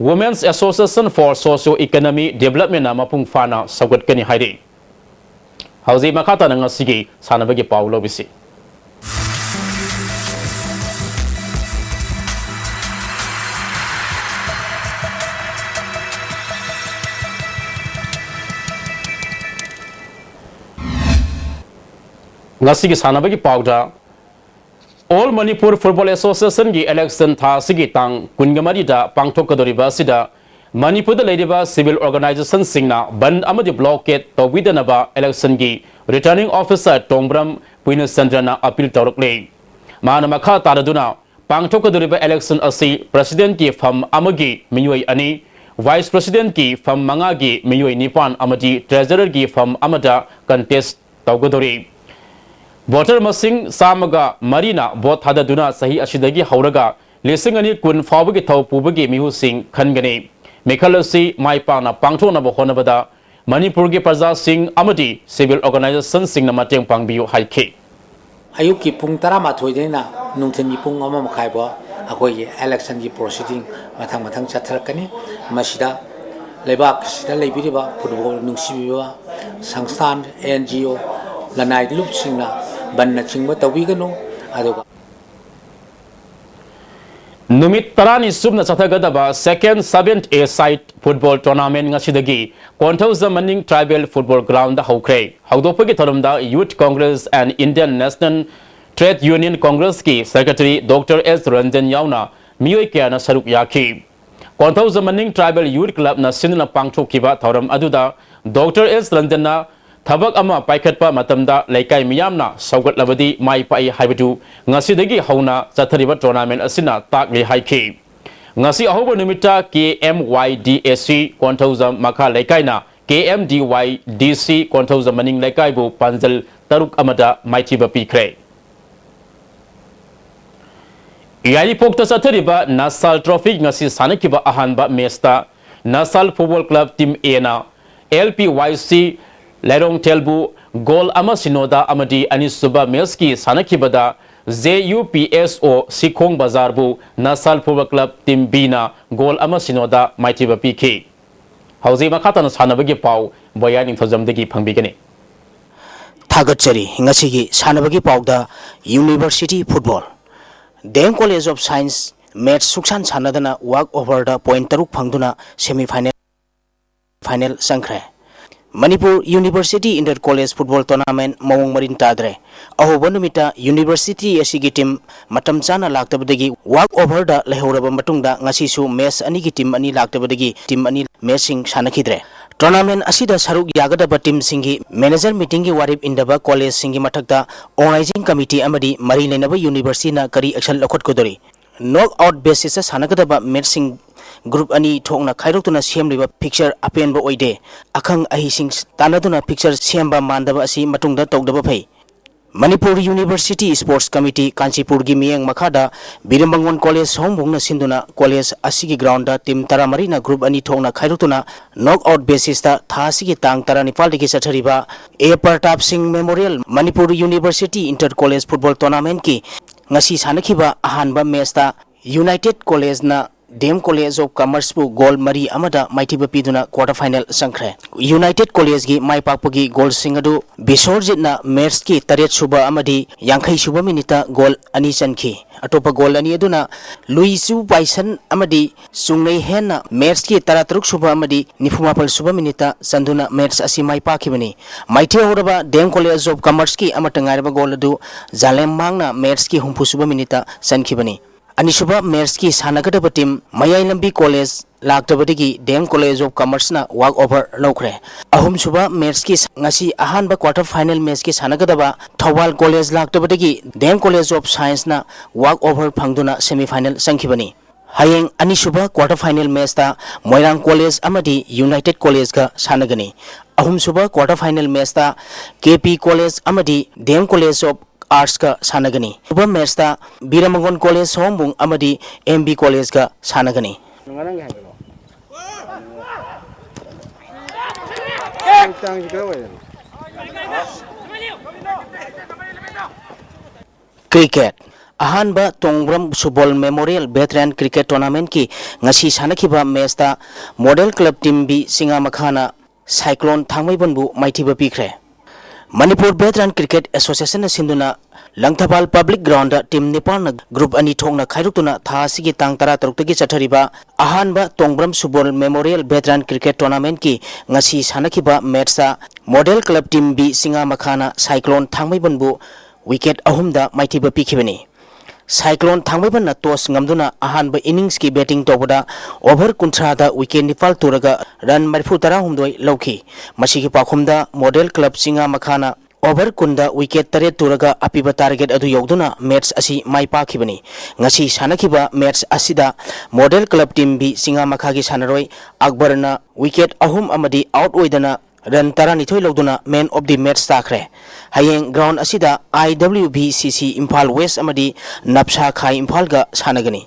Women's Association for Socio Economic Developmentꯅ ꯃꯄꯨꯡ ꯐꯥꯅ ꯁꯧꯒꯠꯀꯅꯤ ꯍꯥꯏꯔꯤ꯫ ꯍꯧꯖꯤꯛ ꯃꯈꯥ ꯇꯥꯅ ꯉꯁꯤꯒꯤ ꯁꯥꯟꯅꯕꯒꯤ ꯄꯥꯎ ꯂꯧꯕꯤꯁꯤ꯫ ꯉꯁꯤꯒꯤ ꯁꯥꯟꯅꯕꯒꯤ ꯄꯥꯎꯗ, All Manipur Football Associationꯒꯤ election ꯊꯥ ꯑꯁꯤꯒꯤ ꯇꯥꯡ ꯀꯨꯟꯒ ꯃꯔꯤꯗ ꯄꯥꯡꯊꯣꯛꯀꯗꯧꯔꯤꯕ ꯑꯁꯤꯗ ꯃꯅꯤꯄꯨꯔꯗ ꯂꯩꯔꯤꯕ civil organizationꯁꯤꯡꯅ ꯕꯟꯗ ꯑꯃꯗꯤ blockade ꯇꯧꯕꯤꯗꯅꯕ electionꯒꯤ returning officer ꯇꯣꯡꯕ꯭ꯔꯝ ꯄꯨꯏꯅꯆꯟꯗ꯭ꯔꯅ appeal ꯇꯧꯔꯛꯂꯤ꯫ ꯃꯥꯅ ꯃꯈꯥ ꯇꯥꯔꯗꯨꯅ ꯄꯥꯡꯊꯣꯛꯀꯗꯧꯔꯤꯕ election ꯑꯁꯤ presidentꯀꯤ ꯐꯝ ꯑꯃꯒꯤ ꯃꯤꯑꯣꯏ ꯑꯅꯤ, vice presidentꯀꯤ ꯐꯝ ꯃꯉꯥꯒꯤ ꯃꯤꯑꯣꯏ ꯅꯤꯄꯥꯟ ꯑꯃꯗꯤ treasurerꯒꯤ ꯐꯝ ꯑꯃꯗ contest ꯇꯧꯒꯗꯧꯔꯤ꯫ Voter ꯃꯁꯤꯡ ꯆꯥꯝꯃꯒ ꯃꯔꯤꯅ vote ꯊꯥꯗꯗꯨꯅ ꯆꯍꯤ ꯑꯁꯤꯗꯒꯤ ꯍꯧꯔꯒ ꯂꯤꯁꯤꯡ ꯑꯅꯤ ꯀꯨꯟ ꯐꯥꯎꯕꯒꯤ ꯊꯧ ꯄꯨꯕꯒꯤ ꯃꯤꯍꯨꯠꯁꯤꯡ ꯈꯟꯒꯅꯤ꯫ ꯃꯤꯈꯜ ꯑꯁꯤ ꯃꯥꯏ ꯄꯥꯛꯅ ꯄꯥꯡꯊꯣꯛꯅꯕ ꯍꯣꯠꯅꯕꯗ ꯃꯅꯤꯄꯨꯔꯒꯤ ꯄ꯭ꯔꯖꯥꯁꯤꯡ ꯑꯃꯗꯤ civil organizationꯁꯤꯡꯅ ꯃꯇꯦꯡ ꯄꯥꯡꯕꯤꯌꯨ ꯍꯥꯏꯈꯤ꯫ ꯑꯌꯨꯛꯀꯤ ꯄꯨꯡ ꯇꯔꯥꯃꯥꯊꯣꯏꯗꯩꯅ ꯅꯨꯡꯊꯤꯜꯒꯤ ꯄꯨꯡ ꯑꯃ ꯃꯈꯥꯏ ꯐꯥꯎ ꯑꯩꯈꯣꯏꯒꯤ election proceeding ꯃꯊꯪ ꯃꯊꯪ ꯆꯠꯊꯔꯛꯀꯅꯤ꯫ ꯃꯁꯤꯗ ꯂꯩꯕꯥꯛꯁꯤꯗ ꯂꯩꯕꯤꯔꯤꯕ ꯐꯨꯠꯕꯣꯜ ꯅꯨꯡꯁꯤꯕꯤꯕ ꯁꯪꯁꯊꯥꯟ, ꯑꯦꯟ ꯖꯤ ꯑꯣ, ꯂꯅꯥꯏ ꯂꯨꯞꯁꯤꯡꯅ ꯕꯟꯅꯆꯤꯡꯕ ꯇꯧꯕꯤꯒꯅꯨ꯫ ꯑꯗꯨꯒ ꯅꯨꯃꯤꯠ ꯇꯔꯥꯅꯤ ꯁꯨꯞꯅ ꯆꯠꯊꯒꯗꯕ Second Seventh A-side Football Tournament ꯉꯁꯤꯗꯒꯤ ꯀꯣꯟꯊꯧꯖꯝ ꯃꯅꯤꯡ Tribal Football Ground ꯍꯧꯈ꯭ꯔꯦ꯫ ꯍꯧꯗꯣꯛꯄꯒꯤ ꯊꯧꯔꯝꯗ Youth Congress and Indian National Trade Union Congressꯀꯤ Secretary Doctor S Ranjan ꯌꯥꯎꯅ ꯃꯤꯑꯣꯏ ꯀꯌꯥꯅ ꯁꯔꯨꯛ ꯌꯥꯈꯤ꯫ ꯀꯣꯟꯊꯧꯖꯝ ꯃꯅꯤꯡ Tribal Youth Clubꯅ ꯁꯤꯟꯗꯨꯅ ꯄꯥꯡꯊꯣꯛꯈꯤꯕ ꯊꯧꯔꯝ ꯑꯗꯨꯗ Doctor S ꯔꯟꯖꯟꯅ ꯊꯕꯛ ꯑꯃ ꯄꯥꯏꯈꯠꯄ ꯃꯇꯝꯗ ꯂꯩꯀꯥꯏ ꯃꯤꯌꯥꯝꯅ ꯁꯧꯒꯠꯂꯕꯗꯤ ꯃꯥꯏ ꯄꯥꯛꯏ ꯍꯥꯏꯕꯗꯨ ꯉꯁꯤꯗꯒꯤ ꯍꯧꯅ ꯆꯠꯊꯔꯤꯕ tournament ꯑꯁꯤꯅ ꯇꯥꯛꯂꯤ ꯍꯥꯏꯈꯤ꯫ ꯉꯁꯤ ꯑꯍꯧꯕ ꯅꯨꯃꯤꯠꯇ K M Y D A C Konthoujam ꯃꯈꯥ ꯂꯩꯀꯥꯏꯅ K M D Y D C Konthoujam ꯃꯅꯤꯡ ꯂꯩꯀꯥꯏꯕꯨ ꯄꯥꯟꯖꯜ ꯇꯔꯨꯛ ꯑꯃꯗ ꯃꯥꯏꯊꯤꯕ ꯄꯤꯈ꯭ꯔꯦ꯫ ꯌꯥꯏꯔꯤꯄꯣꯛꯇ ꯆꯠꯊꯔꯤꯕ ꯅꯁꯥꯜ Trophy ꯉꯁꯤ ꯁꯥꯟꯅꯈꯤꯕ ꯑꯍꯥꯟꯕ matchꯇ ꯅꯁꯥꯜ Football Club Team Aꯅ L P Y C ꯂꯩꯔꯣꯡꯊꯦꯜꯕꯨ goal ꯑꯃ ꯁꯤꯅꯣꯗ ꯑꯃꯗꯤ ꯑꯅꯤꯁꯨꯕ matchꯀꯤ ꯁꯥꯟꯅꯈꯤꯕꯗ J U P S O Sikhong ꯕꯖꯥꯔꯕꯨ ꯅꯁꯥꯜ Football Club Team Bꯅ goal ꯑꯃ ꯁꯤꯅꯣꯗ ꯃꯥꯏꯊꯤꯕ ꯄꯤꯈꯤ꯫ ꯍꯧꯖꯤꯛ ꯃꯈꯥ ꯇꯥꯅ ꯁꯥꯟꯅꯕꯒꯤ ꯄꯥꯎ ꯕꯣꯌꯥ ꯅꯤꯡꯊꯧꯖꯝꯗꯒꯤ ꯐꯪꯕꯤꯒꯅꯤ꯫ ꯊꯥꯒꯠꯆꯔꯤ꯫ ꯉꯁꯤꯒꯤ ꯁꯥꯟꯅꯕꯒꯤ ꯄꯥꯎꯗ University Football, D M College of Science match ꯁꯨꯛꯁꯥꯟ ꯁꯥꯟꯅꯗꯅ walk overꯗ point ꯇꯔꯨꯛ ꯐꯪꯗꯨꯅ semi final, final ꯆꯪꯈ꯭ꯔꯦ꯫ Manipur University Inter College Football Tournament ꯃꯑꯣꯡ ꯃꯔꯤꯟ ꯇꯥꯗ꯭ꯔꯦ꯫ ꯑꯍꯧꯕ ꯅꯨꯃꯤꯠꯇ University ꯑꯁꯤꯒꯤ team ꯃꯇꯝ ꯆꯥꯅ ꯂꯥꯛꯇꯕꯗꯒꯤ walk overꯗ ꯂꯩꯍꯧꯔꯕ ꯃꯇꯨꯡꯗ ꯉꯁꯤꯁꯨ match ꯑꯅꯤꯒꯤ team ꯑꯅꯤ ꯂꯥꯛꯇꯕꯗꯒꯤ team ꯑꯅꯤ matchꯁꯤꯡ ꯁꯥꯟꯅꯈꯤꯗ꯭ꯔꯦ꯫ Tournament ꯑꯁꯤꯗ ꯁꯔꯨꯛ ꯌꯥꯒꯗꯕ teamꯁꯤꯡꯒꯤ manager meetingꯒꯤ ꯋꯥꯔꯦꯞ ꯏꯟꯗꯕ collegeꯁꯤꯡꯒꯤ ꯃꯊꯛꯇ organizing committee ꯑꯃꯗꯤ ꯃꯔꯤ ꯂꯩꯅꯕ universityꯅ ꯀꯔꯤ action ꯂꯧꯈꯠꯀꯗꯧꯔꯤ? Knock out basisꯇ ꯁꯥꯟꯅꯒꯗꯕ matchꯁꯤꯡ group ꯑꯅꯤ ꯊꯣꯛꯅ ꯈꯥꯏꯗꯣꯛꯇꯨꯅ ꯁꯦꯝꯂꯤꯕ fixture ꯑꯄꯦꯟꯕ ꯑꯣꯏꯗꯦ꯫ ꯑꯈꯪ ꯑꯍꯩꯁꯤꯡ ꯇꯥꯟꯅꯗꯨꯅ fixture ꯁꯦꯝꯕ ꯃꯥꯟꯗꯕ ꯑꯁꯤ ꯃꯇꯨꯡꯗ ꯇꯧꯗꯕ ꯐꯩ꯫ ꯃꯅꯤꯄꯨꯔ University Sports Committee ꯀꯥꯟꯆꯤꯄꯨꯔꯒꯤ ꯃꯤꯠꯌꯦꯡ ꯃꯈꯥꯗ ꯕꯤꯔꯝꯕꯥꯉꯣꯟ College ꯁꯑꯣꯝꯕꯨꯡꯅ ꯁꯤꯟꯗꯨꯅ college ꯑꯁꯤꯒꯤ groundꯗ team ꯇꯔꯥꯃꯔꯤꯅ group ꯑꯅꯤ ꯊꯣꯛꯅ ꯈꯥꯏꯗꯣꯛꯇꯨꯅ knock out basisꯇ ꯊꯥ ꯑꯁꯤꯒꯤ ꯇꯥꯡ ꯇꯔꯥꯅꯤꯄꯥꯜꯗꯒꯤ ꯆꯠꯊꯔꯤꯕ A ꯄ꯭ꯔꯇꯥꯞ ꯁꯤꯡ Memorial Manipur University Inter College Football Tournamentꯀꯤ ꯉꯁꯤ ꯁꯥꯟꯅꯈꯤꯕ ꯑꯍꯥꯟꯕ matchꯇ United Collegeꯅ ꯗꯤ ꯑꯦꯝ College of Commerceꯄꯨ ꯒꯣꯜ ꯃꯔꯤ ꯑꯃꯗ ꯃꯥꯏꯊꯤꯕ ꯄꯤꯗꯨꯅ quarter final ꯆꯪꯈ꯭ꯔꯦ꯫ United Collegeꯀꯤ ꯃꯥꯏ ꯄꯥꯛꯄꯒꯤ ꯒꯣꯜꯁꯤꯡ ꯑꯗꯨ ꯕꯤꯁꯣꯔꯖꯤꯠꯅ ꯃꯦꯠꯁꯀꯤ ꯇꯔꯦꯠ ꯁꯨꯕ ꯑꯃꯗꯤ ꯌꯥꯡꯈꯩ ꯁꯨꯕ ꯃꯤꯅꯤꯠꯇ ꯒꯣꯜ ꯑꯅꯤ ꯆꯟꯈꯤ꯫ ꯑꯇꯣꯞꯄ ꯒꯣꯜ ꯑꯅꯤ ꯑꯗꯨꯅ ꯂꯨꯏꯆꯨ ꯄꯥꯏꯁꯟ ꯑꯃꯗꯤ ꯆꯨꯡꯅꯩ ꯍꯦꯟꯅ ꯃꯦꯠꯁꯀꯤ ꯇꯔꯥꯇꯔꯨꯛ ꯁꯨꯕ ꯑꯃꯗꯤ ꯅꯤꯐꯨꯃꯥꯄꯜ ꯁꯨꯕ ꯃꯤꯅꯤꯠꯇ ꯆꯟꯗꯨꯅ ꯃꯦꯠꯁ ꯑꯁꯤ ꯃꯥꯏ ꯄꯥꯛꯈꯤꯕꯅꯤ꯫ ꯃꯥꯏꯊꯤꯍꯧꯔꯕ ꯗꯤ ꯑꯦꯝ College of Commerceꯀꯤ ꯑꯃꯠꯇ ꯉꯥꯏꯔꯕ ꯒꯣꯜ ꯑꯗꯨ ꯖꯥꯂꯦꯝ ꯃꯥꯡꯅ ꯃꯦꯠꯁꯀꯤ ꯍꯨꯝꯐꯨ ꯁꯨꯕ ꯃꯤꯅꯤꯠꯇ ꯆꯟꯈꯤꯕꯅꯤ꯫ ꯑꯅꯤꯁꯨꯕ ꯃꯦꯠꯁꯀꯤ ꯁꯥꯟꯅꯒꯗꯕ ꯇꯤꯝ ꯃꯌꯥꯏ ꯂꯝꯕꯤ ꯀꯣꯂꯦꯖ ꯂꯥꯛꯇꯕꯗꯒꯤ ꯗꯤ ꯑꯦꯝ College of Commerceꯅ walk over ꯂꯧꯈ꯭ꯔꯦ꯫ ꯑꯍꯨꯝꯁꯨꯕ ꯃꯦꯠꯁꯀꯤ ꯉꯁꯤ ꯑꯍꯥꯟꯕ quarter final ꯃꯦꯠꯁꯀꯤ ꯁꯥꯟꯅꯒꯗꯕ ꯊꯧꯕꯥꯜ ꯀꯣꯂꯦꯖ ꯂꯥꯛꯇꯕꯗꯒꯤ ꯗꯤ ꯑꯦꯝ College of Scienceꯅ walk over ꯐꯪꯗꯨꯅ semi final ꯆꯪꯈꯤꯕꯅꯤ꯫ ꯍꯌꯦꯡ ꯑꯅꯤꯁꯨꯕ quarter final ꯃꯦꯠꯁꯇ ꯃꯣꯏꯔꯥꯡ ꯀꯣꯂꯦꯖ ꯑꯃꯗꯤ United Collegeꯀ ꯁꯥꯟꯅꯒꯅꯤ꯫ ꯑꯍꯨꯝꯁꯨꯕ quarter final ꯃꯦꯠꯁꯇ ꯀꯦ ꯄꯤ ꯀꯣꯂꯦꯖ ꯑꯃꯗꯤ ꯗꯤ ꯑꯦꯝ College of Artsꯀ ꯁꯥꯟꯅꯒꯅꯤ꯫ ꯑꯍꯨꯝꯁꯨꯕ ꯃꯦꯠꯁꯇ ꯕꯤꯔꯃꯒꯣꯟ ꯀꯣꯂꯦꯖ ꯁꯑꯣꯝꯕꯨꯡ ꯑꯃꯗꯤ ꯑꯦꯝ ꯕꯤ ꯀꯣꯂꯦꯖꯀ ꯁꯥꯟꯅꯒꯅꯤ꯫ ꯉꯔꯥꯡꯒꯤ ꯍꯥꯏꯕꯗꯣ? ꯍꯛꯆꯥꯡꯁꯤ ꯀꯔꯝ ꯑꯣꯏꯗꯅꯣ? ꯀ꯭ꯔꯤꯀꯦꯠ꯫ ꯑꯍꯥꯟꯕ ꯇꯣꯡꯕ꯭ꯔꯝ ꯁꯨꯕꯣꯜ Memorial Veteran Cricket Tournamentꯀꯤ ꯉꯁꯤ ꯁꯥꯟꯅꯈꯤꯕ ꯃꯦꯠꯁꯇ Model Club Team B ꯆꯤꯉꯥꯃꯈꯥꯅ Cyclone ꯊꯥꯡꯃꯩꯕꯟꯕꯨ ꯃꯥꯏꯊꯤꯕ ꯄꯤꯈ꯭ꯔꯦ꯫ ꯃꯅꯤꯄꯨꯔ Veteran Cricket Associationꯅ ꯁꯤꯟꯗꯨꯅ ꯂꯪꯊꯕꯥꯜ Public Groundꯗ ꯇꯤꯝ ꯅꯤꯄꯥꯟꯅ group ꯑꯅꯤ ꯊꯣꯛꯅ ꯈꯥꯏꯗꯣꯛꯇꯨꯅ ꯊꯥ ꯑꯁꯤꯒꯤ ꯇꯥꯡ ꯇꯔꯥꯇꯔꯨꯛꯇꯒꯤ ꯆꯠꯊꯔꯤꯕ ꯑꯍꯥꯟꯕ ꯇꯣꯡꯕ꯭ꯔꯝ ꯁꯨꯕꯣꯜ Memorial Veteran Cricket Tournamentꯀꯤ ꯉꯁꯤ ꯁꯥꯟꯅꯈꯤꯕ ꯃꯦꯠꯁꯇ Model Club Team B ꯆꯤꯉꯥꯃꯈꯥꯅ Cyclone ꯊꯥꯡꯃꯩꯕꯟꯕꯨ wicket ꯑꯍꯨꯝꯗ ꯃꯥꯏꯊꯤꯕ ꯄꯤꯈꯤꯕꯅꯤ꯫ Cyclone ꯊꯥꯡꯃꯩꯕꯟꯅ toss ꯉꯝꯗꯨꯅ ꯑꯍꯥꯟꯕ innings ꯀꯤ batting ꯇꯧꯕꯗ over ꯀꯨꯟꯊ꯭ꯔꯥꯗ wicket ꯅꯤꯄꯥꯜ ꯇꯨꯔꯒ run ꯃꯔꯤꯐꯨ ꯇꯔꯥꯍꯨꯝꯗꯣꯏ ꯂꯧꯈꯤ꯫ ꯃꯁꯤꯒꯤ ꯄꯥꯎꯈꯨꯝꯗ Model Club ꯆꯤꯉꯥꯃꯈꯥꯅ over ꯀꯨꯟꯗ wicket ꯇꯔꯦꯠ ꯇꯨꯔꯒ ꯑꯄꯤꯕ target ꯑꯗꯨ ꯌꯧꯗꯨꯅ match ꯑꯁꯤ ꯃꯥꯏ ꯄꯥꯛꯈꯤꯕꯅꯤ꯫ ꯉꯁꯤ ꯁꯥꯟꯅꯈꯤꯕ match ꯑꯁꯤꯗ Model Club Team B ꯆꯤꯉꯥꯃꯈꯥꯒꯤ ꯁꯥꯟꯅꯔꯣꯏ ꯑꯛꯕꯔꯅ wicket ꯑꯍꯨꯝ ꯑꯃꯗꯤ out ꯑꯣꯏꯗꯅ run ꯇꯔꯥꯅꯤꯊꯣꯏ ꯂꯧꯗꯨꯅ man of the match ꯇꯥꯈ꯭ꯔꯦ꯫ ꯍꯌꯦꯡ ground ꯑꯁꯤꯗ I W B C C Imphal West ꯑꯃꯗꯤ ꯅꯞꯁꯥ ꯈꯥꯏ ꯏꯝꯐꯥꯜꯒ ꯁꯥꯟꯅꯒꯅꯤ꯫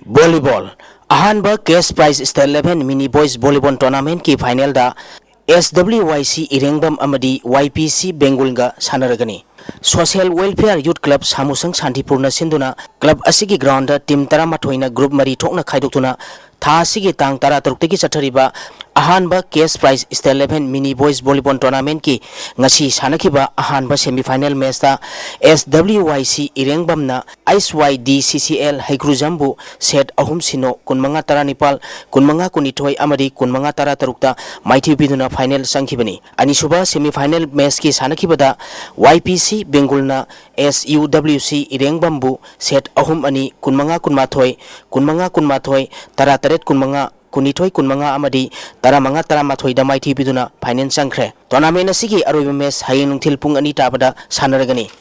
Volleyball꯫ ꯑꯍꯥꯟꯕ cash prize State Level Mini Boys Volleyball Tournamentꯀꯤ finalꯗ S W Y C ꯏꯔꯦꯡꯕꯝ ꯑꯃꯗꯤ Y P C ꯕꯦꯡꯒꯨꯜꯒ ꯁꯥꯟꯅꯔꯒꯅꯤ꯫ Social Welfare Youth Club ꯁꯥꯃꯨꯁꯪ ꯁꯥꯟꯇꯤꯄꯨꯔꯅ ꯁꯤꯟꯗꯨꯅ club ꯑꯁꯤꯒꯤ groundꯗ team ꯇꯔꯥꯃꯥꯊꯣꯏꯅ group ꯃꯔꯤ ꯊꯣꯛꯅ ꯈꯥꯏꯗꯣꯛꯇꯨꯅ ꯊꯥ ꯑꯁꯤꯒꯤ ꯇꯥꯡ ꯇꯔꯥꯇꯔꯨꯛꯇꯒꯤ ꯆꯠꯊꯔꯤꯕ ꯑꯍꯥꯟꯕ cash prize State Level Mini Boys Volleyball Tournamentꯀꯤ ꯉꯁꯤ ꯁꯥꯟꯅꯈꯤꯕ ꯑꯍꯥꯟꯕ semi final matchꯇ S W Y C ꯏꯔꯦꯡꯕꯝꯅ H Y D C C L ꯍꯩꯒ꯭ꯔꯨꯖꯝꯕꯨ set ꯑꯍꯨꯝ ꯁꯤꯅꯣ, ꯀꯨꯟꯃꯉꯥ ꯇꯔꯥꯅꯤꯄꯥꯜ, ꯀꯨꯟꯃꯉꯥ ꯀꯨꯟꯅꯤꯊꯣꯏ ꯑꯃꯗꯤ ꯀꯨꯟꯃꯉꯥ ꯇꯔꯥꯇꯔꯨꯛꯇ ꯃꯥꯏꯊꯤꯕ ꯄꯤꯗꯨꯅ final ꯆꯪꯈꯤꯕꯅꯤ꯫ ꯑꯅꯤꯁꯨꯕ semi final matchꯀꯤ ꯁꯥꯟꯅꯈꯤꯕꯗ Y P C ꯕꯦꯡꯒꯨꯜꯅ S U W C ꯏꯔꯦꯡꯕꯝꯕꯨ set ꯑꯍꯨꯝ ꯑꯅꯤ, ꯀꯨꯟꯃꯉꯥ ꯀꯨꯟꯃꯥꯊꯣꯏ, ꯀꯨꯟꯃꯉꯥ ꯀꯨꯟꯃꯥꯊꯣꯏ, ꯇꯔꯥꯇꯔꯦꯠ ꯀꯨꯟꯃꯉꯥ, ꯀꯨꯟꯅꯤꯊꯣꯏ ꯀꯨꯟꯃꯉꯥ ꯑꯃꯗꯤ ꯇꯔꯥꯃꯉꯥ ꯇꯔꯥꯃꯥꯊꯣꯏꯗ ꯃꯥꯏꯊꯤꯕ ꯄꯤꯗꯨꯅ final ꯆꯪꯈ꯭ꯔꯦ꯫ Tournament ꯑꯁꯤꯒꯤ ꯑꯔꯣꯏꯕ match ꯍꯌꯦꯡ ꯅꯨꯡꯊꯤꯜ ꯄꯨꯡ ꯑꯅꯤ ꯇꯥꯕꯗ ꯁꯥꯟꯅꯔꯒꯅꯤ꯫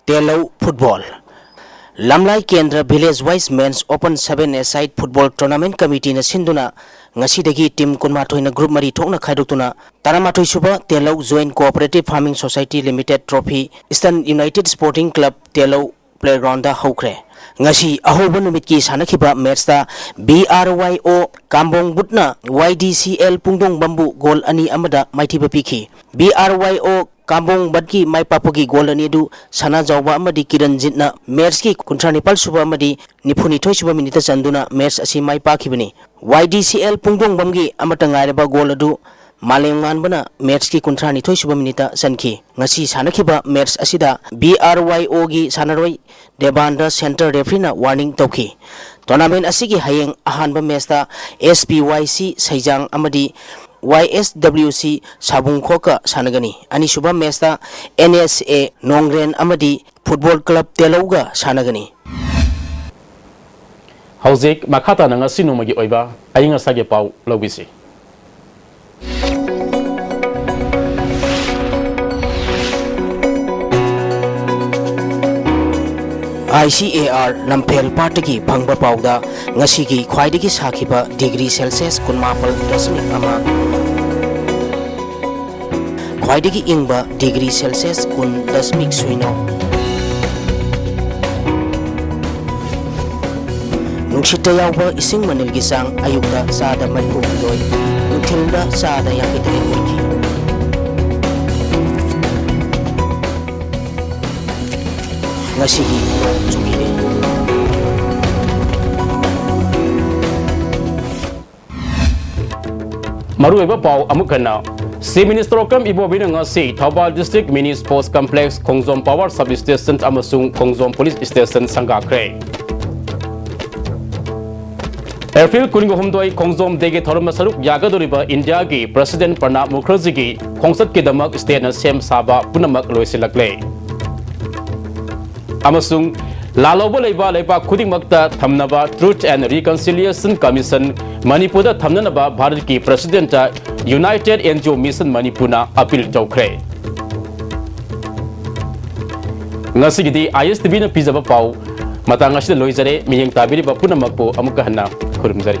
ꯇꯦꯂꯧ football꯫ ꯂꯝꯂꯥꯏ ꯀꯦꯟꯗ꯭ꯔ village wise men's open seven-a-side football tournament committeeꯅ ꯁꯤꯟꯗꯨꯅ ꯉꯁꯤꯗꯒꯤ team ꯀꯨꯟꯃꯥꯊꯣꯏꯅ group ꯃꯔꯤ ꯊꯣꯛꯅ ꯈꯥꯏꯗꯣꯛꯇꯨꯅ ꯇꯔꯥꯃꯥꯊꯣꯏ ꯁꯨꯕ ꯇꯦꯂꯧ Joint Cooperative Farming Society Limited Trophy Eastern United Sporting Club ꯇꯦꯂꯧ playgroundꯗ ꯍꯧꯈ꯭ꯔꯦ꯫ ꯉꯁꯤ ꯑꯍꯧꯕ ꯅꯨꯃꯤꯠꯀꯤ ꯁꯥꯟꯅꯈꯤꯕ matchꯇ B R Y O ꯀꯥꯝꯕꯣꯡ ꯕꯨꯠꯅ Y D C L ꯄꯨꯡꯗꯣꯡꯕꯝꯕꯨ goal ꯑꯅꯤ ꯑꯃꯗ ꯃꯥꯏꯊꯤꯕ ꯄꯤꯈꯤ꯫ B R Y O ꯀꯥꯝꯕꯣꯡ ꯕꯠꯀꯤ ꯃꯥꯏ ꯄꯥꯛꯄꯒꯤ goal ꯑꯅꯤ ꯑꯗꯨ ꯁꯅꯥꯖꯥꯎꯕ ꯑꯃꯗꯤ ꯀꯤꯔꯟꯖꯤꯠꯅ matchꯀꯤ ꯀꯨꯟꯊ꯭ꯔꯥ ꯅꯤꯄꯥꯜ ꯁꯨꯕ ꯑꯃꯗꯤ ꯅꯤꯐꯨ ꯅꯤꯊꯣꯏ ꯁꯨꯕ ꯃꯤꯅꯤꯠꯇ ꯆꯟꯗꯨꯅ match ꯑꯁꯤ ꯃꯥꯏ ꯄꯥꯛꯈꯤꯕꯅꯤ꯫ Y D C L ꯄꯨꯡꯗꯣꯡꯕꯝꯒꯤ ꯑꯃꯠꯇ ꯉꯥꯏꯔꯕ goal ꯑꯗꯨ ꯃꯥꯂꯦꯝꯉꯥꯟꯕꯅ matchꯀꯤ ꯀꯨꯟꯊ꯭ꯔꯥ ꯅꯤꯊꯣꯏ ꯁꯨꯕ ꯃꯤꯅꯤꯠꯇ ꯆꯟꯈꯤ꯫ ꯉꯁꯤ ꯁꯥꯟꯅꯈꯤꯕ match ꯑꯁꯤꯗ B R Y Oꯒꯤ ꯁꯥꯟꯅꯔꯣꯏ ꯗꯦꯕꯥꯟꯗ center refereeꯅ warning ꯇꯧꯈꯤ꯫ Tournament ꯑꯁꯤꯒꯤ ꯍꯌꯦꯡ ꯑꯍꯥꯟꯕ matchꯇ S P Y C ꯁꯩꯖꯥꯡ ꯑꯃꯗꯤ Y S W C ꯁꯥꯕꯨꯡꯈꯣꯛꯀ ꯁꯥꯟꯅꯒꯅꯤ꯫ ꯑꯅꯤꯁꯨꯕ matchꯇ N S A ꯅꯣꯡꯒ꯭ꯔꯦꯟ ꯑꯃꯗꯤ Football Club ꯇꯦꯂꯧꯒ ꯁꯥꯟꯅꯒꯅꯤ꯫ ꯍꯧꯖꯤꯛ ꯃꯈꯥ ꯇꯥꯅ ꯉꯁꯤ ꯅꯣꯡꯃꯒꯤ ꯑꯣꯏꯕ ꯑꯏꯪ ꯑꯁꯥꯒꯤ ꯄꯥꯎ ꯂꯧꯕꯤꯁꯤ꯫ I C A R ꯂꯝꯐꯦꯜ ꯄꯥꯠꯇꯒꯤ ꯐꯪꯕ ꯄꯥꯎꯗ ꯉꯁꯤꯒꯤ ꯈ꯭ꯋꯥꯏꯗꯒꯤ ꯁꯥꯈꯤꯕ degree Celsius ꯀꯨꯟꯃꯥꯄꯜ ꯗꯁꯃꯤꯛ ꯑꯃ, ꯈ꯭ꯋꯥꯏꯗꯒꯤ ꯏꯪꯕ degree Celsius ꯀꯨꯟ ꯗꯁꯃꯤꯛ ꯁꯨꯏꯅꯣ꯫ ꯅꯨꯡꯁꯤꯠꯇ ꯌꯥꯎꯕ ꯏꯁꯤꯡ ꯃꯅꯤꯜꯒꯤ ꯆꯥꯡ ꯑꯌꯨꯛꯇ ꯆꯥꯗ ꯃꯔꯤꯐꯨ ꯍꯨꯝꯗꯣꯏ, ꯅꯨꯡꯊꯤꯜꯗ ꯆꯥꯗ ꯌꯥꯡꯈꯩ ꯇꯔꯦꯠ ꯑꯣꯏꯈꯤ꯫ ꯉꯁꯤꯒꯤ ꯅꯣꯡ ꯆꯨꯈꯤꯔꯦ꯫ ꯃꯔꯨꯑꯣꯏꯕ ꯄꯥꯎ ꯑꯃꯨꯛ ꯍꯟꯅ꯫ Chief Minister ꯑꯣꯀ꯭ꯔꯝ ꯏꯕꯣꯕꯤꯅ ꯉꯁꯤ Thoubal District Mini Sports Complex, ꯈꯣꯡꯖꯣꯝ Power Sub Station ꯑꯃꯁꯨꯡ ꯈꯣꯡꯖꯣꯝ Police Station ꯁꯪꯒꯥꯈ꯭ꯔꯦ꯫ ꯑꯦꯄ꯭ꯔꯤꯜ ꯀꯨꯟꯒ ꯍꯨꯝꯗꯣꯏ ꯈꯣꯡꯖꯣꯝ Day ꯒꯤ ꯊꯧꯔꯝꯗ ꯁꯔꯨꯛ ꯌꯥꯒꯗꯧꯔꯤꯕ ꯏꯟꯗꯤꯌꯥꯒꯤ President ꯄ꯭ꯔꯅꯥꯕ ꯃꯨꯈꯔꯖꯤꯒꯤ ꯈꯣꯡꯆꯠꯀꯤꯗꯃꯛ state ꯅ ꯁꯦꯝ ꯁꯥꯕ ꯄꯨꯝꯅꯃꯛ ꯂꯣꯏꯁꯤꯜꯂꯛꯂꯦ꯫ ꯑꯃꯁꯨꯡ ꯂꯥꯜꯍꯧꯕ ꯂꯩꯕ ꯂꯩꯕꯥꯛ ꯈꯨꯗꯤꯡꯃꯛꯇ ꯊꯝꯅꯕ Truth and Reconciliation Commission ꯃꯅꯤꯄꯨꯔꯗ ꯊꯝꯅꯅꯕ ꯚꯥꯔꯠꯀꯤ President ꯇ United N G O Mission ꯃꯅꯤꯄꯨꯔꯅ appeal ꯇꯧꯈ꯭ꯔꯦ꯫ ꯉꯁꯤꯒꯤꯗꯤ I S T V ꯅ ꯄꯤꯖꯕ ꯄꯥꯎ ꯃꯇꯥꯡ ꯑꯁꯤꯗ ꯂꯣꯏꯖꯔꯦ꯫ ꯃꯤꯠꯌꯦꯡ ꯇꯥꯕꯤꯔꯤꯕ ꯄꯨꯝꯅꯃꯛꯄꯨ ꯑꯃꯨꯛꯀ ꯍꯟꯅ ꯈꯨꯔꯨꯝꯖꯔꯤ꯫